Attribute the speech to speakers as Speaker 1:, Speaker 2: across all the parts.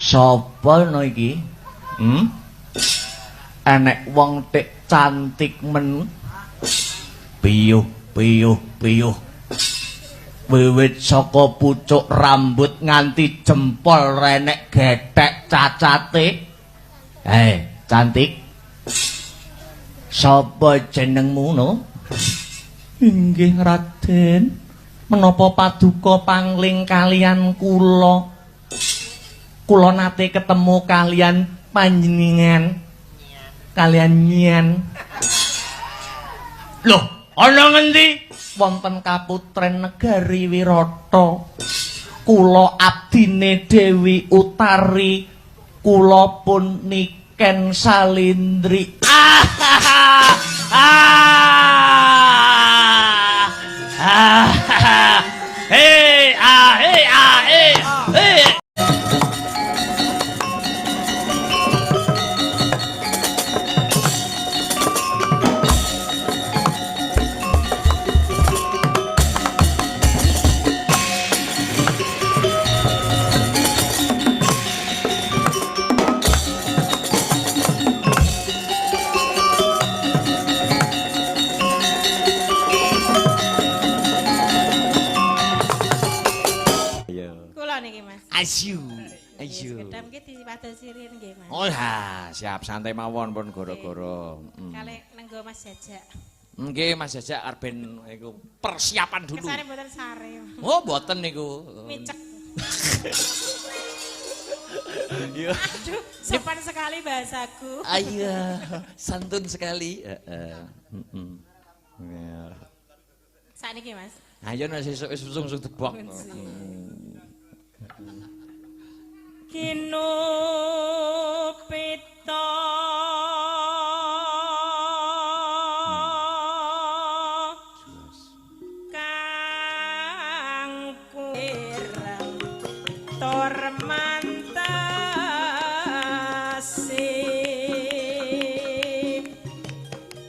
Speaker 1: Sapa no iki? Hmm? Enek wong tik cantik men. Piyuh, piyuh, piyuh. Wiwit saka pucuk rambut nganti jempol renek gethek cacate. Hei, cantik. Sapa jenengmu no? Inggih Raden. Menapa paduka pangling kalian kula? Kula nate ketemu kalian panjenengan. Kalian nyen. Loh, ana ngendi? Wonten kaputren negari Wirata. Kula abdine Dewi Utari. Kula pun Niken Salindri. Ah! Ah! Ah! Hei, ah, hei, ah, hei. Hei. Ayu, ayu.
Speaker 2: Sekedap nggih dipadosi riyin nggih, Mas.
Speaker 1: Oh ya, siap santai mawon pun goro-goro.
Speaker 2: Kalih nenggo Mas Jajak.
Speaker 1: Nggih, Mas Jajak arep ben iku persiapan dulu.
Speaker 2: Kesane mboten sare.
Speaker 1: Oh, mboten niku.
Speaker 2: Micek.
Speaker 1: Iya.
Speaker 2: Aduh, sopan sekali bahasaku.
Speaker 1: Iya, santun sekali. Heeh. Heeh. Ya.
Speaker 2: Sakniki, Mas.
Speaker 1: Ayo nek sesuk wis langsung debok.
Speaker 2: Kino pita kang kurang tor mantasi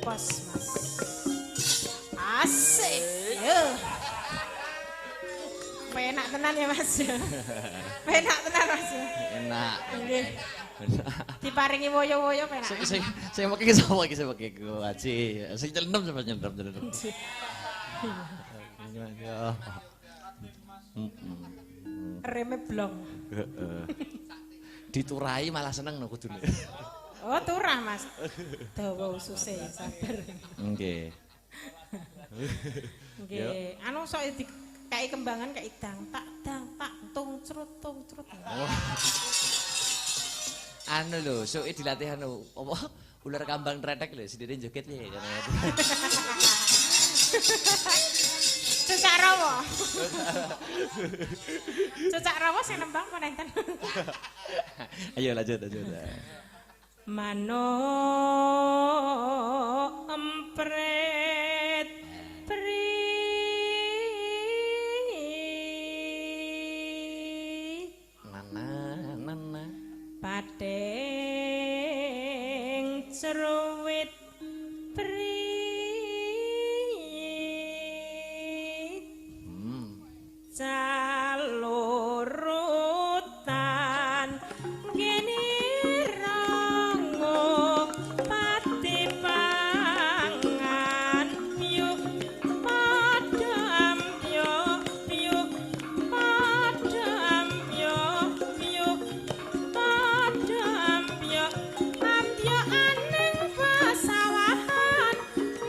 Speaker 2: pas Mas asik yo. Penak tenan ya Mas. Penak tenan Mas.
Speaker 1: Enak.
Speaker 2: Nggih. Diparingi woyo-woyo penak.
Speaker 1: Sing sing meki sapa iki sing meki ku Haji. Sing nyelendem sapa nyelendem nyelendem. Ya.
Speaker 2: Reme blong.
Speaker 1: Heeh. Diturai malah seneng no kudune.
Speaker 2: Oh, turah Mas. Dawa ususe sabar.
Speaker 1: Nggih.
Speaker 2: Nggih. Anu sok di kayak kembangan kayak dang tak tung crut tung crut.
Speaker 1: Oh. Anu lho, soke dilatih anu apa ular kambang tretek lho, sindene joget piye kan.
Speaker 2: Cucak rawa. Cucak rawa sing nembang apa nenten?
Speaker 1: Ayo lanjut lanjut.
Speaker 2: Manuk empret pri
Speaker 1: nana nana
Speaker 2: pating ceruwit pri calurutan gini rango pati pangan yuk padam yuk yuk padam yuk yuk padam yuk ambyok aning pasawahan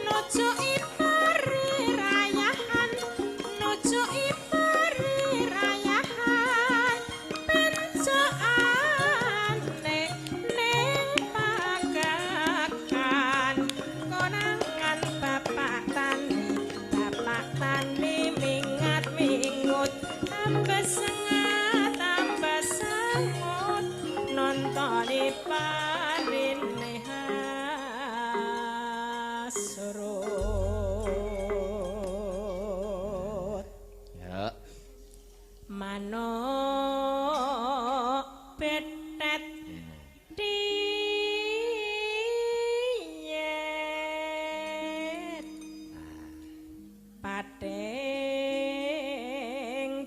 Speaker 2: nuju ipari rayahan nuju ipari rayahan pencokane ning pagakan konangan bapak tani mingat mingut tambah sengat tambah sangut nontoni parine hasrut.
Speaker 1: Ya.
Speaker 2: Manuk betet diyet pating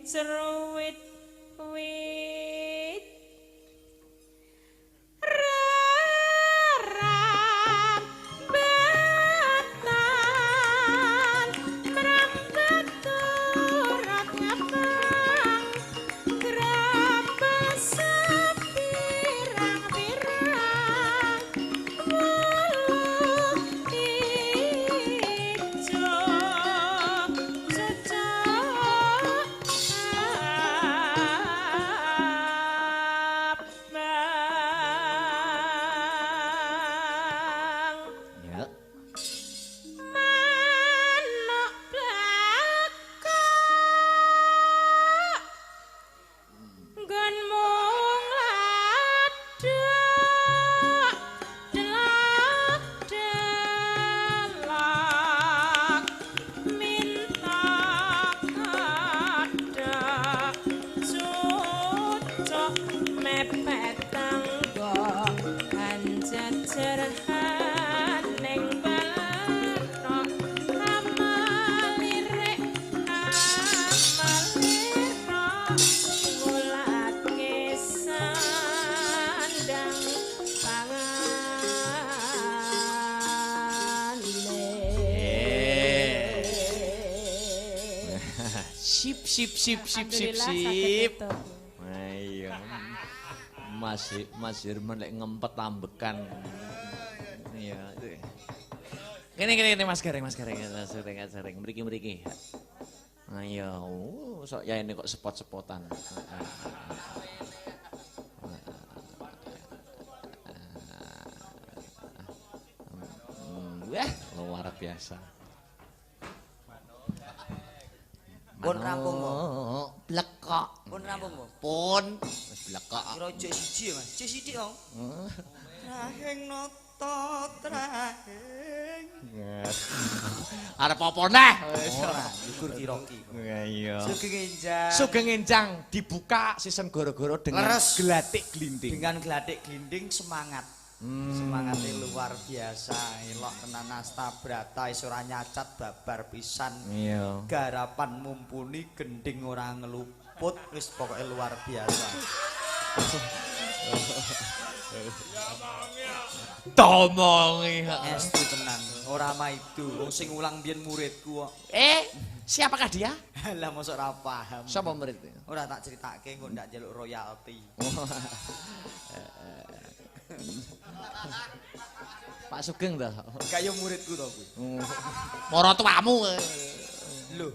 Speaker 2: ceruwit wit
Speaker 1: sip sip sip sip sip. Iya. Mas Herman lek ngempet ambekan. Iya. Kene kene Mas Gareng, Mas Gareng, Mas Gareng, mriki mriki. Ayo, sok ya ini kok sepot-sepotan. Wah, luar biasa.
Speaker 3: Pun rampung kok.
Speaker 1: Blekok.
Speaker 3: Pun rampung kok.
Speaker 1: Pun. Wis blekok.
Speaker 3: Kira jek siji ya, Mas. Jek sithik kok. Trahing nata trahing.
Speaker 1: Arep apa neh?
Speaker 3: Ora, yukur kiroki.
Speaker 1: Iya.
Speaker 3: Sugeng enjang.
Speaker 1: Sugeng enjang dibuka season goro-goro dengan glatik glinding.
Speaker 3: Dengan glatik glinding semangat. Semangatnya luar biasa, elok tenan asta brata iso ora nyacat babar pisan.
Speaker 1: Iya.
Speaker 3: Garapan mumpuni gending ora ngeluput, wis pokoke luar biasa.
Speaker 1: Tomongi.
Speaker 3: Estu tenan, ora maido. Wong sing ulang biyen muridku kok.
Speaker 1: Siapakah dia?
Speaker 3: Lah mosok ora paham.
Speaker 1: Sapa muridnya?
Speaker 3: Ora tak critakake engko ndak njaluk royalti.
Speaker 1: Pak Sugeng ta?
Speaker 3: Kaya muridku to kuwi.
Speaker 1: Mara tuamu.
Speaker 3: Lho,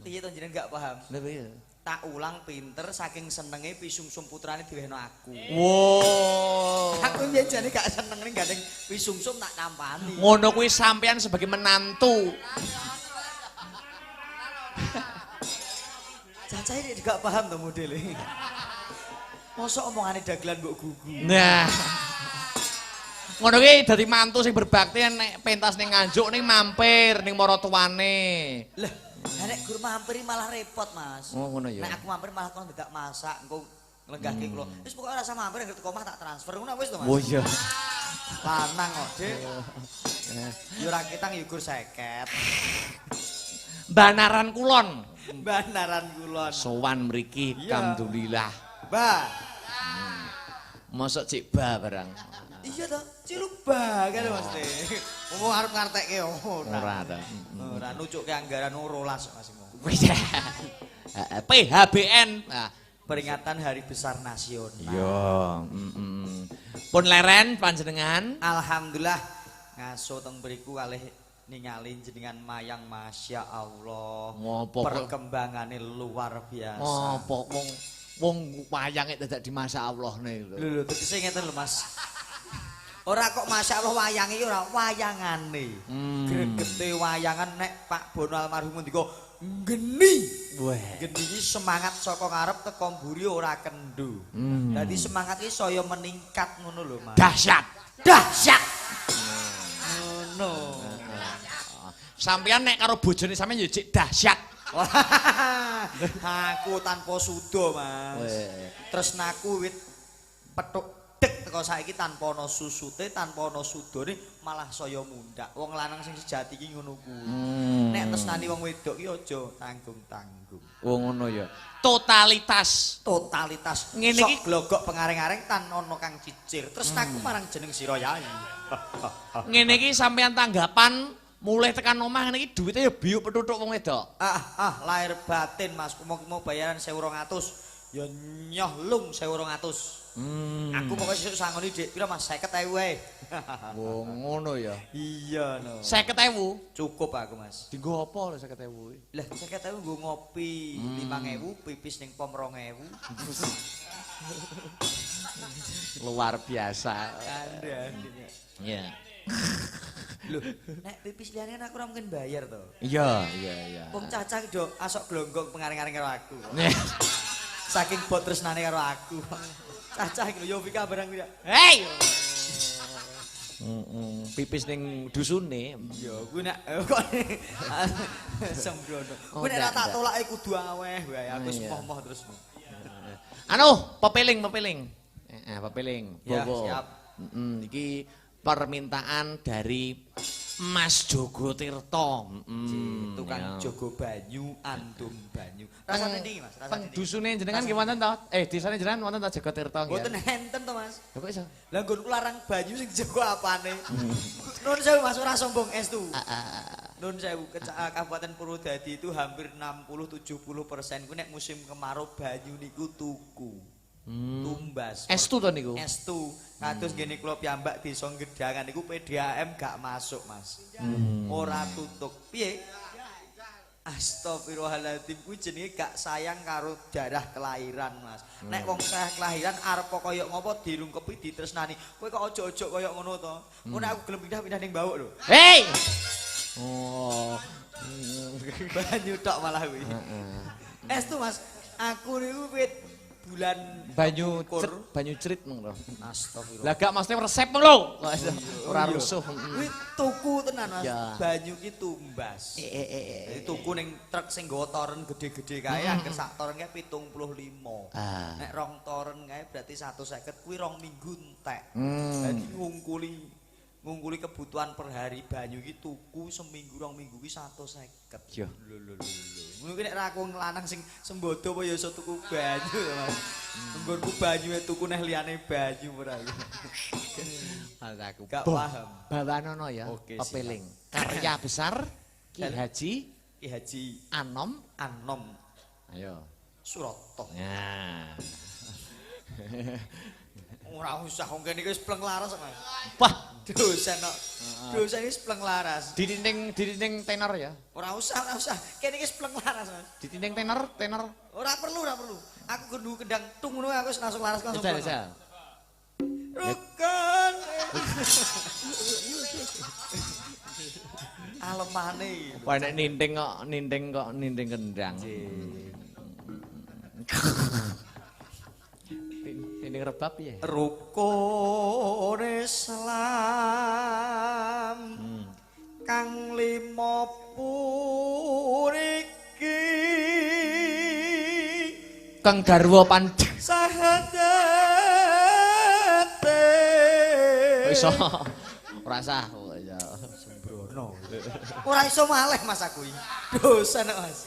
Speaker 3: piye to jenengan gak paham?
Speaker 1: Lha piye?
Speaker 3: Tak ulang pinter saking senenge pisungsum putrane diwehno aku.
Speaker 1: Wow.
Speaker 3: Aku mbiyen jane gak seneng ning gandeng pisungsum tak tampani.
Speaker 1: Ngono kuwi sampean sebagai menantu.
Speaker 3: Cacahe gak paham to modele. Mosok omongane dagelan mbok gugu.
Speaker 1: Nah. Ngono kuwi dadi mantu sing berbakti nek pentas ning Nganjuk ning mampir ning maratuwane.
Speaker 3: Lah, nek gur mampir malah repot, Mas.
Speaker 1: Oh, ngono ya.
Speaker 3: Nek aku mampir malah kon dadak masak, engko nglenggahke kula. Wis pokoke ora usah mampir anggere teko omah tak transfer ngono wis to, Mas.
Speaker 1: Oh iya.
Speaker 3: Lanang kok, Dik. Ya ora ketang ya gur 50.
Speaker 1: Banaran Kulon.
Speaker 3: Banaran Kulon.
Speaker 1: Sowan mriki, alhamdulillah.
Speaker 3: Ba.
Speaker 1: Mosok cik ba barang.
Speaker 3: Iya toh, ciluk ba kan Mas. Wong arep ngartekke ora.
Speaker 1: Ora ta.
Speaker 3: Ora nucukke anggaran 12 Mas.
Speaker 1: Wis. PHBN.
Speaker 3: Peringatan Hari Besar Nasional.
Speaker 1: Iya, Pun leren panjenengan.
Speaker 3: Alhamdulillah ngaso teng mriku kalih ningali jenengan mayang, Masya Allah.
Speaker 1: Ngopo
Speaker 3: perkembangane luar biasa.
Speaker 1: Ngopo wong wong wayange dadak di Masya Allah ne lho.
Speaker 3: Lho lho tegese ngeten lho Mas. Ora kok Masya Allah wayange iki ora wayangane. Gregete wayangan nek Pak Bono almarhum ngendika geni.
Speaker 1: Weh.
Speaker 3: Geni iki semangat saka ngarep teko mburi ora kendho. Dadi semangat iki saya meningkat ngono lho Mas.
Speaker 1: Dahsyat.
Speaker 3: Dahsyat. Ngono.
Speaker 1: Sampeyan nek karo bojone sampeyan ya jek dahsyat.
Speaker 3: Aku tanpa suda, Mas. Tresnaku wit petuk dek teko saiki tanpa ana susute, tanpa ana sudone malah saya mundhak. Wong lanang sing sejati iki ngono kuwi. Nek tresnani wong wedok ki aja tanggung-tanggung.
Speaker 1: Oh ngono ya. Totalitas.
Speaker 3: Totalitas.
Speaker 1: Ngene iki
Speaker 3: glogok pengareng-areng tan ana kang cicir. Tresnaku marang jeneng sira yai.
Speaker 1: Ngene iki sampeyan tanggapan mulih tekan omah ngene iki duwite ya biuk petutuk wong wedok.
Speaker 3: Lahir batin Mas. Mau bayaran 1200 ya nyoh lung 1200. Aku pokoknya sesuk sangoni Dik, pira Mas? 50.000 wae.
Speaker 1: Wong ngono ya.
Speaker 3: Iya no.
Speaker 1: 50.000?
Speaker 3: Cukup aku Mas.
Speaker 1: Dienggo apa lho 50.000?
Speaker 3: Lah 50.000 nggo ngopi 5.000, pipis ning pom 2.000.
Speaker 1: Luar biasa.
Speaker 3: Kandhane.
Speaker 1: Iya.
Speaker 3: Lho, nek pipis liyane kan aku ora mungkin bayar to.
Speaker 1: Iya, iya, iya.
Speaker 3: Wong cacah do asok glonggong pengareng-areng karo aku. Saking bot tresnane karo aku. Cacah iki lho Yovika barang kuwi.
Speaker 1: Hei. Pipis ning dusune.
Speaker 3: Iya, kuwi nek kok sembrono. Kuwi nek tak tolake kudu aweh wae, aku wis moh-moh terus.
Speaker 1: Anu, pepeling, pepeling. Pepeling.
Speaker 3: Ya, siap.
Speaker 1: Iki permintaan dari Mas Jogo Tirto.
Speaker 3: Tukang jogo banyu, andum banyu. Rasane ndi Mas? Rasane
Speaker 1: ndi? Dusune jenengan nggih wonten to? Desane jenengan wonten to Jogo Tirto nggih?
Speaker 3: Mboten enten to Mas.
Speaker 1: Lha kok iso?
Speaker 3: Lah nggonku larang banyu sing dijogo apane? Nuwun sewu Mas, ora sombong estu. Nun sewu, Kabupaten Purwodadi itu hampir 60-70% ku nek musim kemarau banyu niku tuku. Tumbas.
Speaker 1: Estu to niku?
Speaker 3: Estu. Kados ngene kula piyambak desa Gedangan niku PDAM gak masuk, Mas. Ora tutuk. Piye? Astagfirullahaladzim, kuwi jenenge gak sayang karo darah kelahiran, Mas. Nek wong sayang kelahiran arep kaya ngopo dirungkepi ditresnani. Kowe kok ojo-ojo kaya ngono to. Engko nek aku gelem pindah-pindah ning Bawuk lho.
Speaker 1: Hei. Oh.
Speaker 3: Banyu tok malah kuwi. Heeh. Estu, Mas, aku niku wit bulan
Speaker 1: banyu banyu cerit meng lho.
Speaker 3: Astagfirullah.
Speaker 1: Lah gak maksudnya resep meng lho. Ora rusuh.
Speaker 3: Kuwi tuku tenan, Mas. Banyu ki tumbas. Dadi tuku ning truk sing nggawa toren gede-gede kae, angger sak toren kae 75. Nek rong toren kae berarti 150 kuwi rong minggu entek. Dadi ngungkuli kebutuhan per hari banyu ki tuku seminggu rong minggu ki 150.
Speaker 1: Yo.
Speaker 3: Lho lho lho. Ngono ki nek ra aku lanang sing sembodo apa ya iso tuku banyu to, Mas. Nggonku banyue tuku neh liyane banyu ora iki.
Speaker 1: Mas aku
Speaker 3: gak paham.
Speaker 1: Bawanono ya, pepeling. Karya besar Ki Haji Anom
Speaker 3: Anom.
Speaker 1: Ayo.
Speaker 3: Suroto.
Speaker 1: Nah.
Speaker 3: Ora usah wong kene iki wis pleng laras, Mas.
Speaker 1: Wah,
Speaker 3: dosen kok. Dosen iki wis pleng laras.
Speaker 1: Ditinting tenor ya?
Speaker 3: Ora usah, ora usah. Kene iki wis pleng laras, Mas.
Speaker 1: Ditinting tenor, tenor.
Speaker 3: Ora perlu, ora perlu. Aku kudu kendang tung ngono aku wis langsung laras langsung.
Speaker 1: Jajal.
Speaker 3: Rukun. Alemane.
Speaker 1: Apa nek ninting kok ninting kendang. Ninting rebab piye?
Speaker 3: Rukun Islam kang lima puniki
Speaker 1: kang garwa panjang
Speaker 3: sahadate.
Speaker 1: Iso ora sah kok ya
Speaker 3: sembrono. Ora iso maleh Mas aku iki. Dosen kok Mas.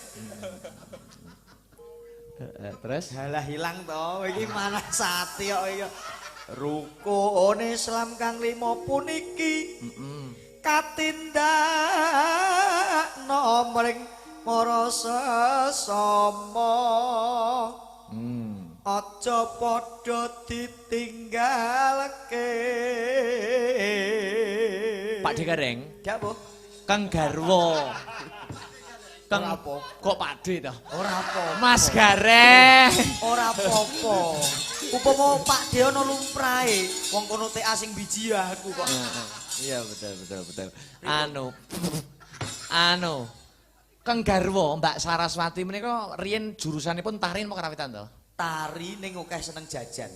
Speaker 1: Terus
Speaker 3: halah hilang to iki manah sati kok iki. Rukun Islam kang lima puniki katindakno mring para sesama. Aja padha ditinggalke.
Speaker 1: Pak De Gareng,
Speaker 3: ya apa?
Speaker 1: Kang garwa. Kang
Speaker 3: apa?
Speaker 1: Kok Pak De to?
Speaker 3: Ora apa.
Speaker 1: Mas Gareng.
Speaker 3: Ora apa-apa. Upama Pak De ana lumrahe, wong kono TA sing biji aku kok.
Speaker 1: Iya betul betul betul. Anu. Anu. Kang garwa Mbak Saraswati menika riyen jurusanipun tari napa karawitan to?
Speaker 3: Tari ning akeh seneng jajan.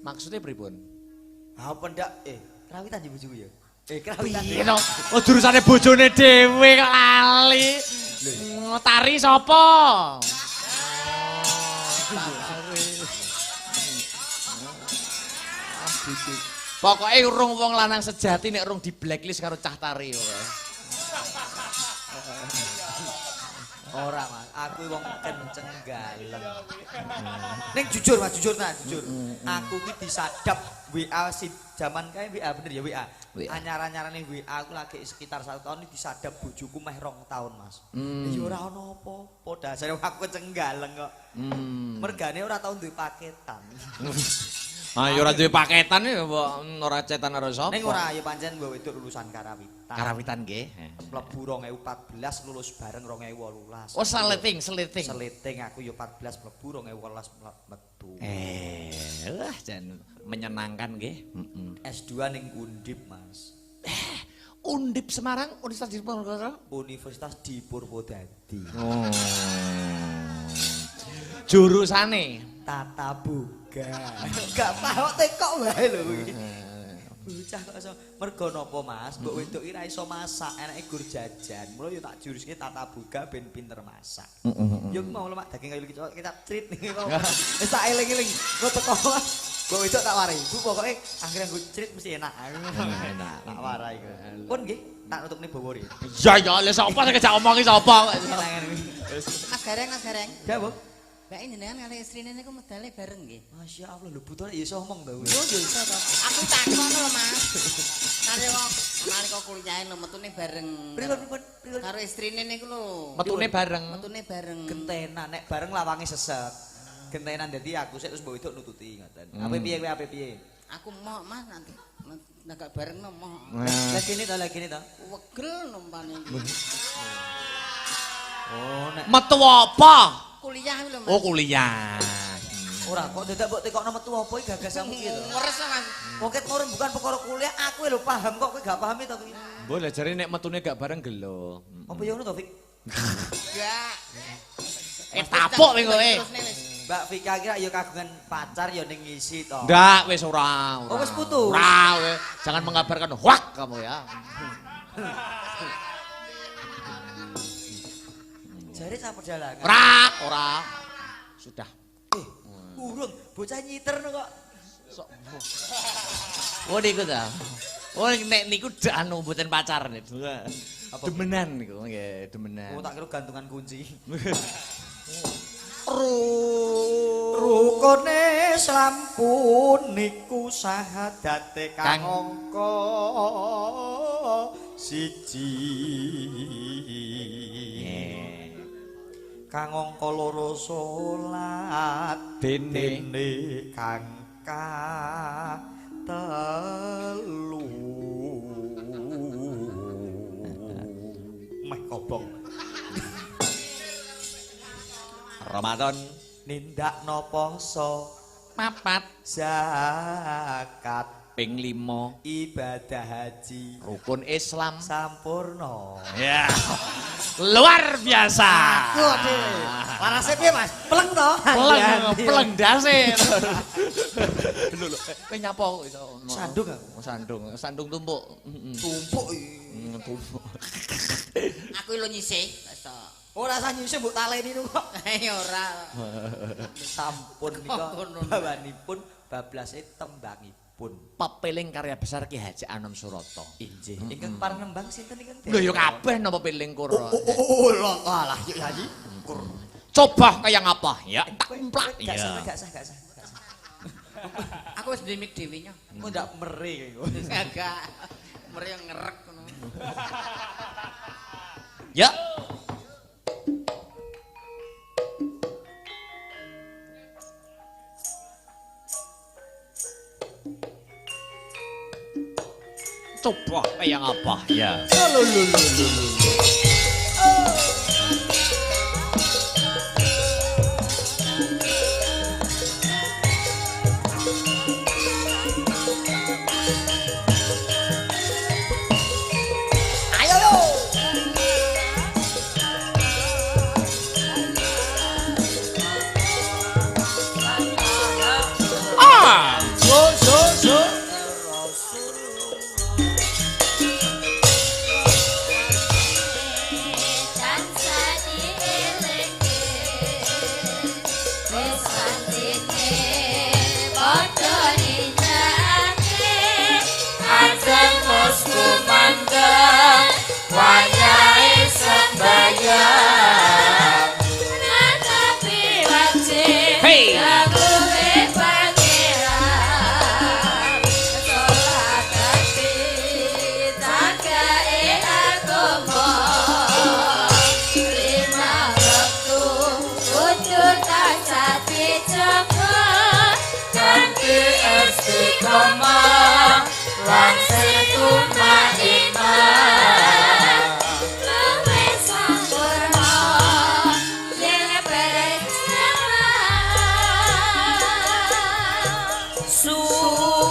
Speaker 1: Maksudnya pripun?
Speaker 3: Ha pendak karawitan ya bojoku ya. Karawitan.
Speaker 1: Piye to? Oh jurusane bojone dhewe kok lali. Tari sapa? Tari. Pokoke urung wong lanang sejati nek urung di blacklist karo cah tari pokoke.
Speaker 3: Ora Mas, aku wong kenceng galeng. Ning jujur Mas, jujur nah, jujur. Aku ki disadap WA si jaman kae WA bener ya WA. Anyar-anyarane WA aku lagi sekitar 1 tahun iki disadap bojoku meh 2 tahun Mas. Ya ora ono apa-apa, dasare aku kenceng galeng kok. Mergane ora tau duwe paketan.
Speaker 1: Ah ya ora duwe paketan ya ora cetan karo sapa.
Speaker 3: Ning ora ya pancen mbok wedok lulusan karawitan.
Speaker 1: Karawitan nggih.
Speaker 3: Mlebu 2014 lulus bareng 2018.
Speaker 1: Oh seleting, seleting.
Speaker 3: Seleting aku ya 14 mlebu 2018 metu.
Speaker 1: Wah jan menyenangkan nggih.
Speaker 3: S2 ning Undip, Mas.
Speaker 1: Undip Semarang, Universitas di Purwokerto?
Speaker 3: Universitas di Purwodadi.
Speaker 1: Oh. Jurusane
Speaker 3: Tata Boga. Gak paham tekok wae lho iki. Bocah kok iso mergo napa Mas? Mbok wedok iki ra iso masak, enake gur jajan. Mula yo tak juruske tata boga ben pinter masak. Yo mau lemak daging kayu kecap crit niki mau. Wis tak eling-eling. Engko teko mbok wedok tak warai. Bu pokoke anggere nggo crit mesti enak.
Speaker 1: Enak.
Speaker 3: Tak warai iku. Pun nggih, tak nutupne bawa ri.
Speaker 1: Iya ya, lha sapa sing kejak omongi sapa.
Speaker 3: Mas
Speaker 2: Gareng, Mas Gareng.
Speaker 3: Ya, Bu.
Speaker 4: Mbak jenengan kali istrine niku medale bareng nggih.
Speaker 3: Masya Allah lho butone ya iso omong ta.
Speaker 4: Lho ya iso to. Aku takon lho Mas. Nalika kuliahe lho metune bareng.
Speaker 3: Pripun pripun?
Speaker 4: Karo istrine niku lho.
Speaker 1: Metune bareng.
Speaker 4: Metune bareng.
Speaker 3: Gentenan nek bareng lawange sesek. Gentenan dadi aku sik terus mbok wedok nututi ngoten. Ape piye kowe ape piye?
Speaker 4: Aku moh Mas nanti nek gak bareng no moh.
Speaker 3: Lah kene to, lah kene to.
Speaker 4: Wegel numpane iki.
Speaker 3: Oh nek
Speaker 1: metu apa?
Speaker 4: Kuliah lho Mas.
Speaker 1: Oh kuliah.
Speaker 3: Ora kok dadak mbok tekokno metu apa iki gagasanmu iki to.
Speaker 4: Weres Mas.
Speaker 3: Wong ket mau bukan perkara kuliah, aku lho paham kok kowe gak paham to kuwi.
Speaker 1: Mbok lah jare nek metune gak bareng gelo.
Speaker 3: Apa ya ngono to, Fik?
Speaker 4: Enggak.
Speaker 1: Tapuk kowe kowe.
Speaker 3: Mbak Vika kira ya kagungan pacar ya ning ngisi to.
Speaker 1: Ndak wis ora, ora.
Speaker 3: Oh wis putus.
Speaker 1: Ora, jangan mengabarkan hoak kamu ya.
Speaker 3: Jare cah perjalanan.
Speaker 1: Ora, ora. Sudah.
Speaker 3: Urung, bocah nyiter kok.
Speaker 1: Sok. Oh niku ta. Oh nek niku anu mboten pacar nek. Demenan niku nggih, demenan.
Speaker 3: Oh tak kira gantungan kunci. Rukune sampun niku sahadate kang angka siji. Kang angka loro salat dene kang katelu meh kobong.
Speaker 1: Ramadan
Speaker 3: nindakno poso
Speaker 1: papat
Speaker 3: zakat
Speaker 1: ping 5
Speaker 3: ibadah haji
Speaker 1: rukun Islam
Speaker 3: sampurna.
Speaker 1: Ya. Luar biasa.
Speaker 3: Larase piye Mas? Pleng to?
Speaker 1: Pleng, pleng dase. Lho lho, kowe nyapa kok iso?
Speaker 3: Sandung aku.
Speaker 1: Sandung, sandung tumpuk.
Speaker 3: Tumpuk iki.
Speaker 1: Tumpuk.
Speaker 4: Aku lho nyisih.
Speaker 3: Ora usah nyisih mbok taleni kok.
Speaker 4: Ya ora.
Speaker 3: Sampun nika bawanipun bablase tembangipun.
Speaker 1: Pepeling karya besar Ki Haji Anom Suroto.
Speaker 3: Injih. Ingkang pareng nembang sinten ingkang?
Speaker 1: Lho ya kabeh napa peling kur.
Speaker 3: Oh lho alah ya Haji. Kur.
Speaker 1: Coba kaya ngapa ya? Tak emplak.
Speaker 3: Gak sah, gak sah, gak sah.
Speaker 4: Aku wis ndemik dhewe nyo.
Speaker 3: Kok ndak mere kowe.
Speaker 4: Enggak. Mere ngerek ngono.
Speaker 1: Ya. Coba kayak apa ya?
Speaker 3: Lho lho lho lho. Ayo yo.
Speaker 1: Ah,
Speaker 3: so so so.
Speaker 1: Hey.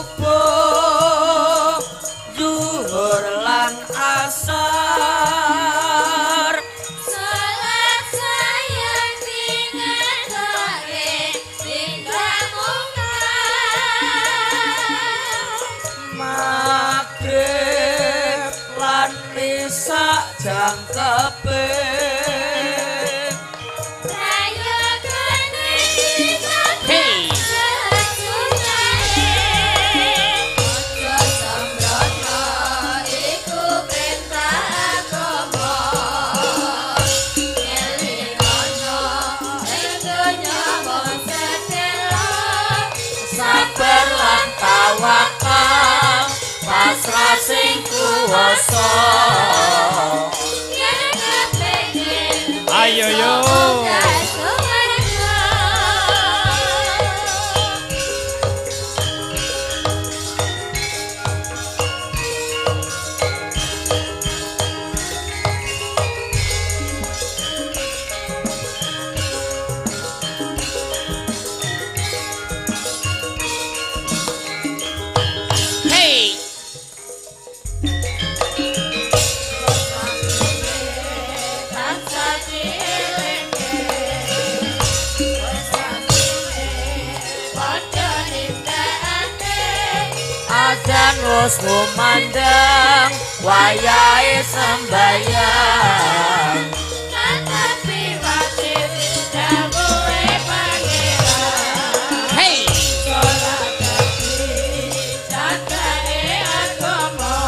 Speaker 3: Subuh zuhur lan asar
Speaker 5: Salat sayang tingatake tindak mungkar
Speaker 3: maghrib lan isya jangkepe
Speaker 1: Hey.
Speaker 5: Dunya. kuwasa. Yen kepengin
Speaker 1: ayo yo
Speaker 5: wis kumandang wayahe sembayang
Speaker 6: tetapi wajib dawuhe pangeran.
Speaker 1: Hey
Speaker 6: salat dadi cacake agama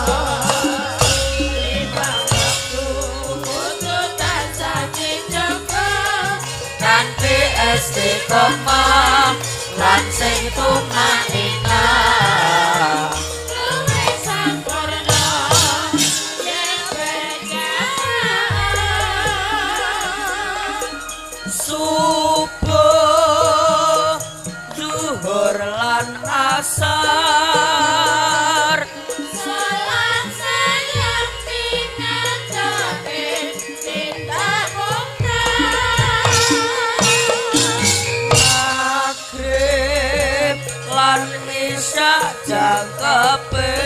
Speaker 6: lima wektu kudu tansah dijaga
Speaker 5: kanthi istiqomah lan sing tumaninah. Subuh, zuhur lan asar,
Speaker 6: salat sayang tinajake cinta mungkar,
Speaker 5: maghrib lan isya jangkepe.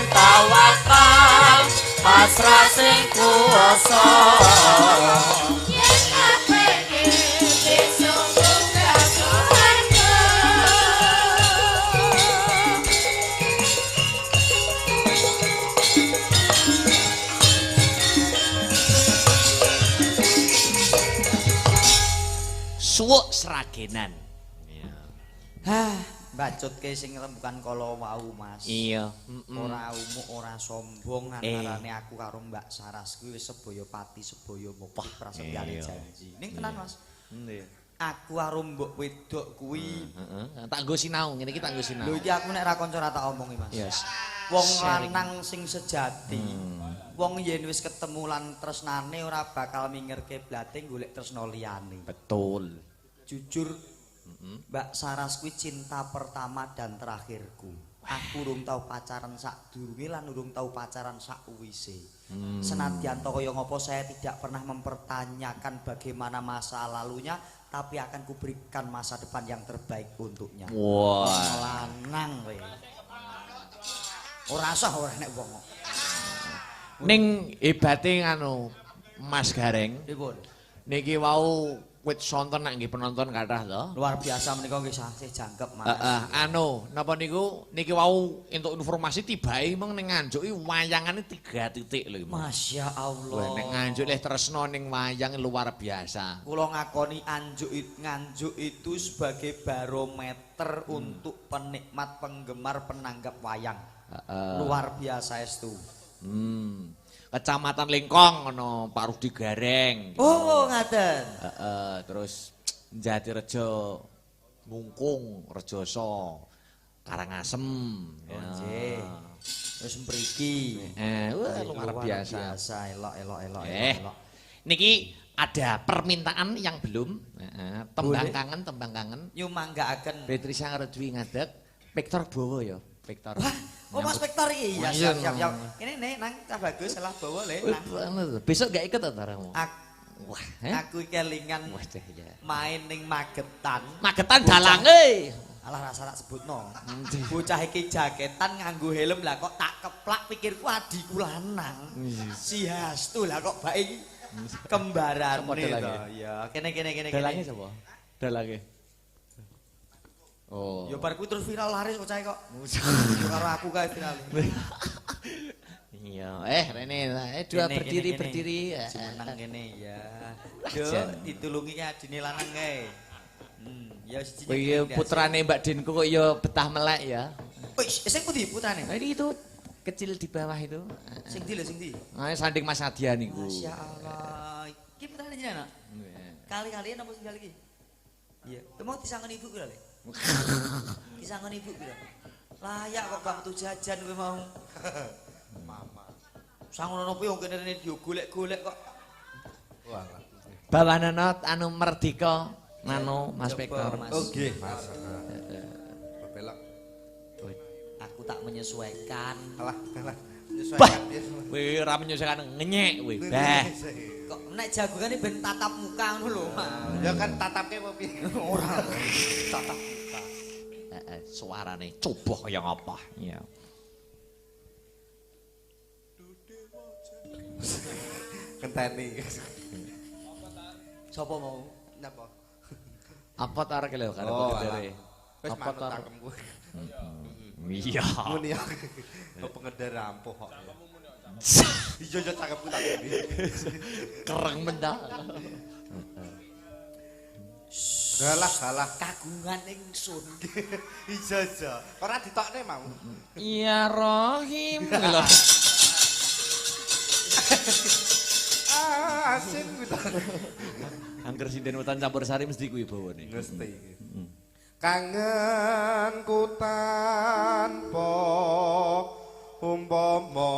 Speaker 5: Tawakal pasrah sing kuwasa
Speaker 6: yen kepengin besok munggah swarga.
Speaker 1: Suwuk Sragenan. Iya.
Speaker 3: Hah, bacutke sing rembukan kala wau, Mas.
Speaker 1: Iya,
Speaker 3: Ora umuk, ora sombong antarane aku karo Mbak Saras kuwi wis sebaya pati sebaya mukti prasetyane janji. Ning tenan, Mas.
Speaker 1: Iya.
Speaker 3: Aku karo mbok wedok kuwi
Speaker 1: heeh. Tak nggo sinau, ngene iki tak nggo sinau.
Speaker 3: Lho iki aku nek ra kanca ra tak omongi, Mas.
Speaker 1: Yes.
Speaker 3: Wong lanang sing sejati. Wong yen wis ketemu lan tresnane ora bakal mingerke blate golek tresna liyane.
Speaker 1: Betul.
Speaker 3: Jujur Mbak Saras kuwi cinta pertama dan terakhirku. Aku urung tau pacaran sadurunge lan urung tau pacaran sakwise. Senadyan to kaya ngopo saya tidak pernah mempertanyakan bagaimana masa lalunya, tapi akan kuberikan masa depan yang terbaik untuknya.
Speaker 1: Wah,
Speaker 3: lanang kowe. Ora sah ora nek wong kok.
Speaker 1: Ning hebate nganu Mas Gareng.
Speaker 3: Pripun?
Speaker 1: Niki wau wit sonten nak nggih penonton kathah to.
Speaker 3: Luar biasa menika nggih sasih jangkep, Mas.
Speaker 1: Heeh, anu napa niku niki wau entuk informasi tibae meng ning Nganjuk iki wayangane 3 titik lho iki.
Speaker 3: Masya Allah.
Speaker 1: Wah, ning Nganjuk leh tresno ning wayang luar biasa.
Speaker 3: Kula ngakoni Nganjuk itu sebagai barometer untuk penikmat, penggemar, penanggap wayang. Luar biasa estu.
Speaker 1: Kecamatan Lengkong ana Pak Rudi Gareng.
Speaker 3: Oh, ngaten.
Speaker 1: Heeh, terus Jatirejo, Ngungkung, Rejoso, Karangasem.
Speaker 3: Oh, nggih. Wis mriki.
Speaker 1: Wah, luar biasa.
Speaker 3: Elok, elok, elok, elok.
Speaker 1: Niki ada permintaan yang belum, tembang kangen, tembang kangen.
Speaker 3: Nyumanggaaken.
Speaker 1: Betrisa Ngeredwi ngadeg, Victor Bowo ya. Victor.
Speaker 3: Wah, oh Mas Victor iki. Ya, siap, siap, siap. Ini nih nang cah bagus salah bawa le nang.
Speaker 1: Besok gak ikut ta kamu? Wah,
Speaker 3: aku kelingan main ning Magetan.
Speaker 1: Magetan dalange.
Speaker 3: Alah rasa tak sebutno. Bocah iki jaketan nganggo helm lah kok tak keplak pikirku adikku lanang. Si Hastu lah kok bae iki kembarane to. Ya, kene kene kene.
Speaker 1: Dalange sapa? Dalange. Oh.
Speaker 3: Ya bar kuwi terus viral laris bocah kok. Ya karo aku kae viral.
Speaker 1: Iya, rene dua berdiri berdiri.
Speaker 3: Jumeneng kene ya. Yo ditulungi ki adine lanang kae. Ya siji.
Speaker 1: Kowe iki putrane Mbak Dinku kok ya betah melek ya.
Speaker 3: Wih, sing pundi putrane?
Speaker 1: Nah, ini itu kecil di bawah itu.
Speaker 3: Sing ndi lho, sing ndi?
Speaker 1: Nah, sanding Mas Adia niku.
Speaker 3: Masya Allah. Iki putrane jenengan, Nak? Kali-kalian apa sing kali iki? Iya. Mau disangoni ibu kuwi lho. Disangoni ibu kuwi lho. Layak kok gak metu jajan kowe mau.
Speaker 7: Mama.
Speaker 3: Sangono piye wong kene rene digolek-golek kok.
Speaker 7: Walah.
Speaker 1: Bawanana anu merdeka nano Mas
Speaker 3: Coba,
Speaker 1: Pektor.
Speaker 3: Mas.
Speaker 7: Oh nggih, Mas. Bebelok.
Speaker 3: Aku tak menyesuaikan.
Speaker 7: Alah, alah. Menyesuaikan dia.
Speaker 1: Kowe ora menyesuaikan ngenyek kowe. Bah.
Speaker 3: Kok nek jagongane ben tatap muka ngono lho, Mas.
Speaker 7: Ya kan tatapke apa piye?
Speaker 3: Ora. Tatap muka.
Speaker 1: Heeh, suarane coba kaya ngapa. Iya.
Speaker 7: Kenteni.
Speaker 3: Sopo mau?
Speaker 7: Napa?
Speaker 1: Apa tar ki lho karo
Speaker 7: Oh,
Speaker 1: kendare.
Speaker 7: Wis
Speaker 1: Apa
Speaker 7: manut
Speaker 1: tar?
Speaker 7: cangkemku.
Speaker 1: Iya.
Speaker 7: Muni ya. Kok pengendara ampuh kok. Iya iya cangkemku tak ini.
Speaker 1: Kereng mendah.
Speaker 7: Galah galah.
Speaker 3: Kagungan ingsun.
Speaker 7: Iya iya. Ora ditokne mau.
Speaker 1: Ya Rohim lho.
Speaker 7: Ah, asin kuwi to.
Speaker 1: Angger sinden wetan campur sari mesti kuwi bawane.
Speaker 7: Mesti. Kangenku tanpa umpama.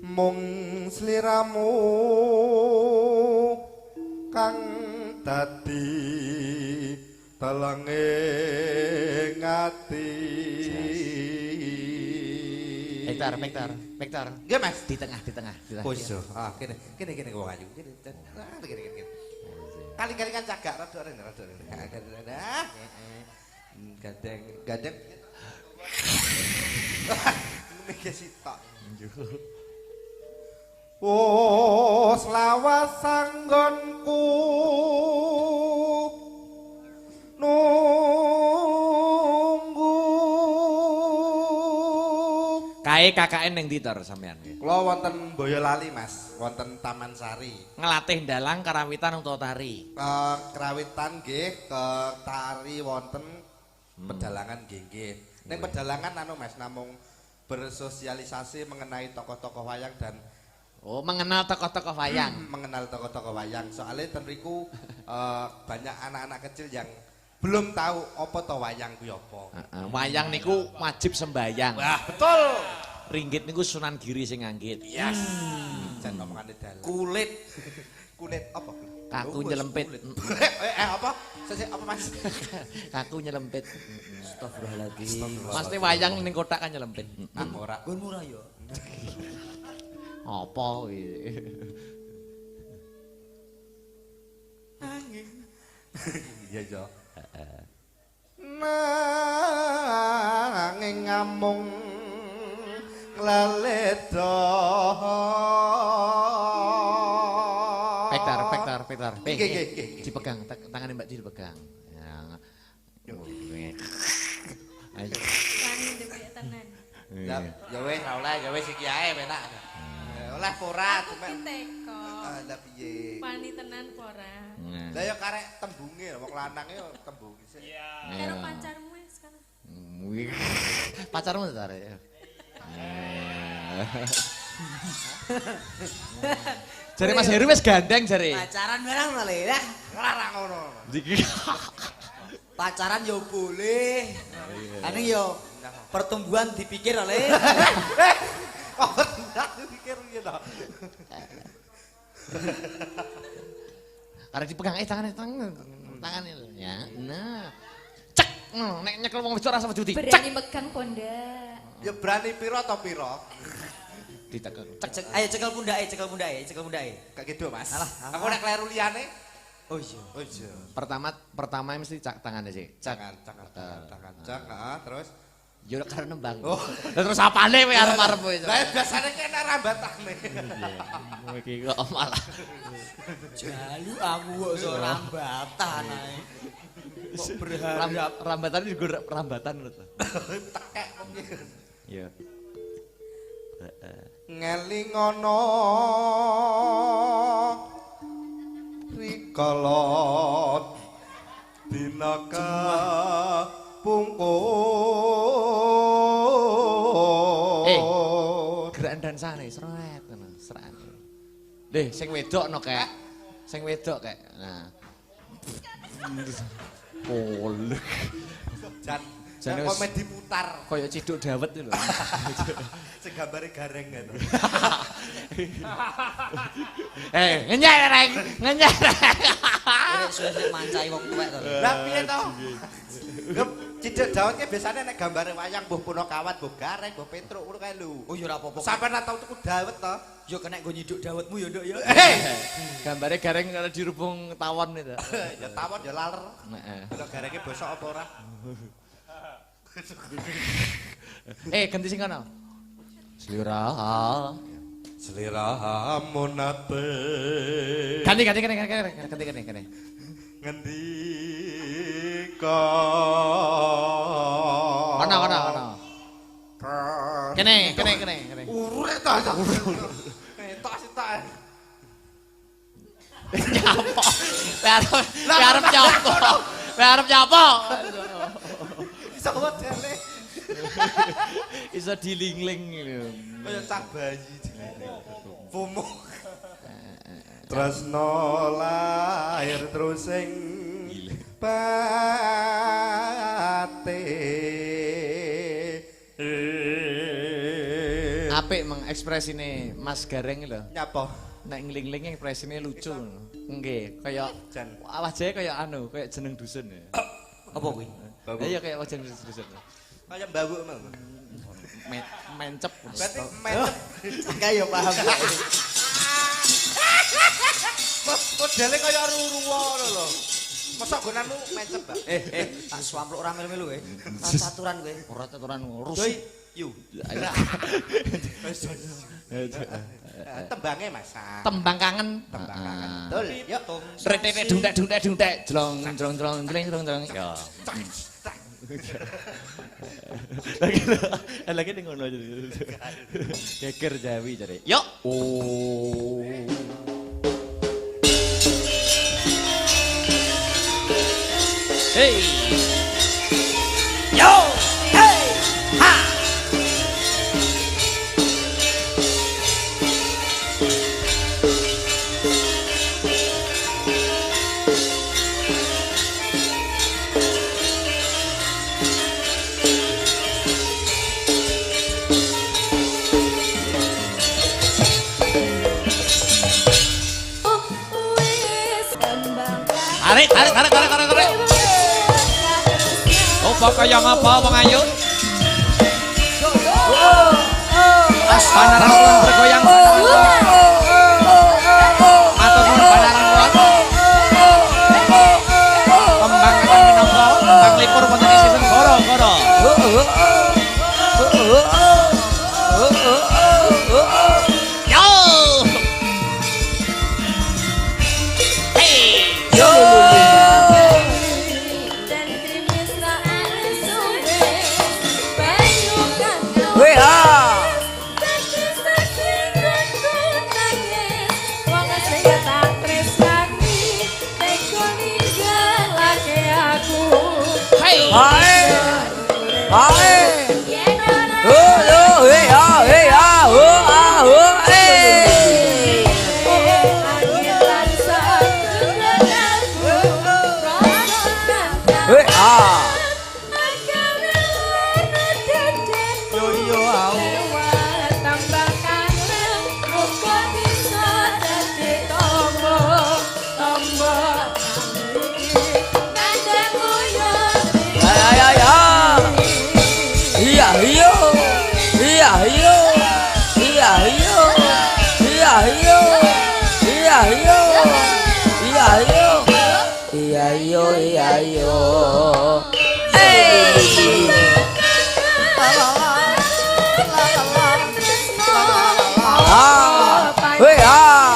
Speaker 7: Mung sliramu kang dadi telenge ati.
Speaker 1: Hektar, hektar, hektar.
Speaker 7: Nggih, Mas.
Speaker 1: Di tengah, di tengah, di tengah.
Speaker 7: Oh iya, ah kene kene kene wong ayu. Kene. Ah kene kene kene. Kali-kali kan cagak rada rene rada rene. Ah, kene, rene. Ah. Gandeng, gandeng. Mikir sitok. Oh, selawas anggonku nunggu.
Speaker 1: Kae KKN ning ndi tor sampean?
Speaker 7: Kula wonten Boyolali, Mas, wonten Taman Sari.
Speaker 1: Ngelatih dalang karawitan utawa tari.
Speaker 7: Krawitan nggih, ke tari wonten pedalangan nggih nggih. Ning pedalangan anu Mas namung bersosialisasi mengenai tokoh-tokoh wayang dan
Speaker 1: Oh, mengenal tokoh-tokoh wayang.
Speaker 7: mengenal tokoh-tokoh wayang. Soalnya ten riku banyak anak-anak kecil yang belum tahu apa to wayang kuwi apa.
Speaker 1: Heeh, wayang niku wajib sembayang.
Speaker 7: Wah, betul.
Speaker 1: Ringgit niku Sunan Giri sing nganggit.
Speaker 7: Yes. Jan omongane dalan.
Speaker 3: Kulit.
Speaker 7: Kulit apa?
Speaker 1: Kaku nyelempit.
Speaker 7: Apa? Sesek apa Mas?
Speaker 1: Kaku nyelempit.
Speaker 3: Astagfirullahaladzim.
Speaker 1: Mesti wayang ning kotak kan nyelempit.
Speaker 7: Ah, ora.
Speaker 3: Gon murah ya.
Speaker 1: Apa kuwi?
Speaker 7: Iya iya. Nanging ngamung laledo.
Speaker 1: Pektar, pektar, pektar.
Speaker 7: Nggih, nggih, nggih.
Speaker 1: Dipegang, tangane Mbak Di dipegang. Ya. Ayo.
Speaker 6: Wani dhewe tenan.
Speaker 7: Ya ya wis ra oleh, ya wis iki ae penak. Oleh apa ora?
Speaker 6: Aku diteko.
Speaker 7: Ah, lah piye?
Speaker 6: Wani tenan apa ora?
Speaker 7: Lah ya karek tembunge wong lanang ya tembung sik.
Speaker 6: Karo pacarmu wis kan.
Speaker 1: Pacarmu ta ya? Jare Mas Heru wis gandeng jare.
Speaker 3: Pacaran barang to le. Lah,
Speaker 7: Ora ngono.
Speaker 3: pacaran yo boleh. Ane yo pertumbuhan dipikir oleh.
Speaker 7: Kok dipikir piye to?
Speaker 1: Karena dipegang tangane tangane lho ya. Nah. Cek. Nek nyekel wong wedok rasa wedi. Cek.
Speaker 6: Berani megang pondak.
Speaker 7: Ya berani piro to piro?
Speaker 1: Ditekel. Cek.
Speaker 3: Cek, ayo cekel pundake, cekel pundake, cekel pundake.
Speaker 7: Gak gitu, Mas.
Speaker 3: Alah,
Speaker 7: Aku nek kleru liyane.
Speaker 3: Oh iya.
Speaker 7: Oh iya.
Speaker 1: Pertama mesti cak tangannya sih. Cak.
Speaker 7: Tangan, tangan, tangan, tangan, cak, heeh, terus.
Speaker 1: Ya karo nembang.
Speaker 7: Oh.
Speaker 1: Lah terus apane kowe arep-arep kowe.
Speaker 7: Lah biasane kena rambatane.
Speaker 1: Kowe iki kok malah
Speaker 3: Jalu aku kok iso rambatan ae. Kok berharap
Speaker 1: rambatan juga rambatan lho.
Speaker 7: Tekek kok piye.
Speaker 1: Iya. Heeh.
Speaker 7: Ngelingono rikala dina kapungkur.
Speaker 1: Gerakan dansane sret ngono, serane. Leh, sing wedok no kek. Sing wedok kek. Nah. Polek.
Speaker 7: Jan jan komedi putar
Speaker 1: kaya ciduk dawet lho.
Speaker 7: Sing gambare gareng ngono.
Speaker 1: Ngenyek reng, ngenyek.
Speaker 4: Nek suwe-suwe mancai wong tuwek to.
Speaker 7: Lah piye to? Ciduk dawet ki biasane nek gambare wayang mbuh Punakawan, mbuh gareng, mbuh Petruk ngono kae lho.
Speaker 3: Oh ya ora apa-apa.
Speaker 7: Sampeyan tau tuku dawet to?
Speaker 3: Ya kena nggo nyiduk dawetmu ya, Nduk ya.
Speaker 1: Gambare gareng kalau dirubung tawon itu.
Speaker 7: Ya tawon ya laler.
Speaker 1: Heeh.
Speaker 7: Delok garenge bosok apa ora?
Speaker 1: Ganti sing kono. Slira.
Speaker 7: Sliramu nate.
Speaker 1: Ganti ganti kene kene ganti kene kene.
Speaker 7: Ngendika.
Speaker 1: Kono kono kono. Kene kene kene kene.
Speaker 7: Urek ta. Entok sitok.
Speaker 1: Nyapa. Lah arep nyapa. Lah arep nyapa.
Speaker 7: Iso modele.
Speaker 1: Iso dilingling lho.
Speaker 7: Kaya cah bayi dilingling. FOMO. Tresno lahir terus sing batin.
Speaker 1: Apik mengekspresine Mas Gareng lho.
Speaker 7: Nyapa?
Speaker 1: Nek nglingling ekspresine lucu. Nggih, kaya wajahe kaya anu, kaya jeneng dusun ya.
Speaker 3: Apa kuwi?
Speaker 1: Iya kaya wajah jeneng dusun.
Speaker 7: Kaya mbawuk mau.
Speaker 1: Mencep.
Speaker 7: Berarti mencep.
Speaker 3: Kayak ya paham.
Speaker 7: Modele kaya ruruwa ngono lho. Mosok gonanmu mencep, Mbak?
Speaker 3: Tak swampluk ora melu-melu kowe. Ora caturan kowe.
Speaker 1: Ora caturan ngurus.
Speaker 7: Doi, yu. Tembange Mas.
Speaker 1: Tembang kangen.
Speaker 7: Tembang kangen. Betul. Yuk.
Speaker 1: Retete dungtek dungtek dungtek jlong jlong jlong jleng jlong jlong. Ya. Lagi lagi ngono aja. Geger Jawi jare. Yuk. Oh. Hey. Yo. Hey. Ha. Tarik, tarik, tarik, tarik, tarik, tarik. Apa kaya ngapa wong ayu? Banaran kulon bergoyang. Matur nuwun banaran kulon. Kembang kang minangka kembang lipur wonten ing season goro-goro. Yo. Hey.
Speaker 5: Yo.
Speaker 1: Hey.
Speaker 5: Ae. Oh yo hey ah hey ah oh ah oh hey. Hey ah.
Speaker 3: Yo yo au.
Speaker 5: Ay ay ay. Iya iya. Iya iya. Iya iya. Iya iya. Iya iya. Iya iya. Iya iya iya iya. Hey. Ah. Hey ah.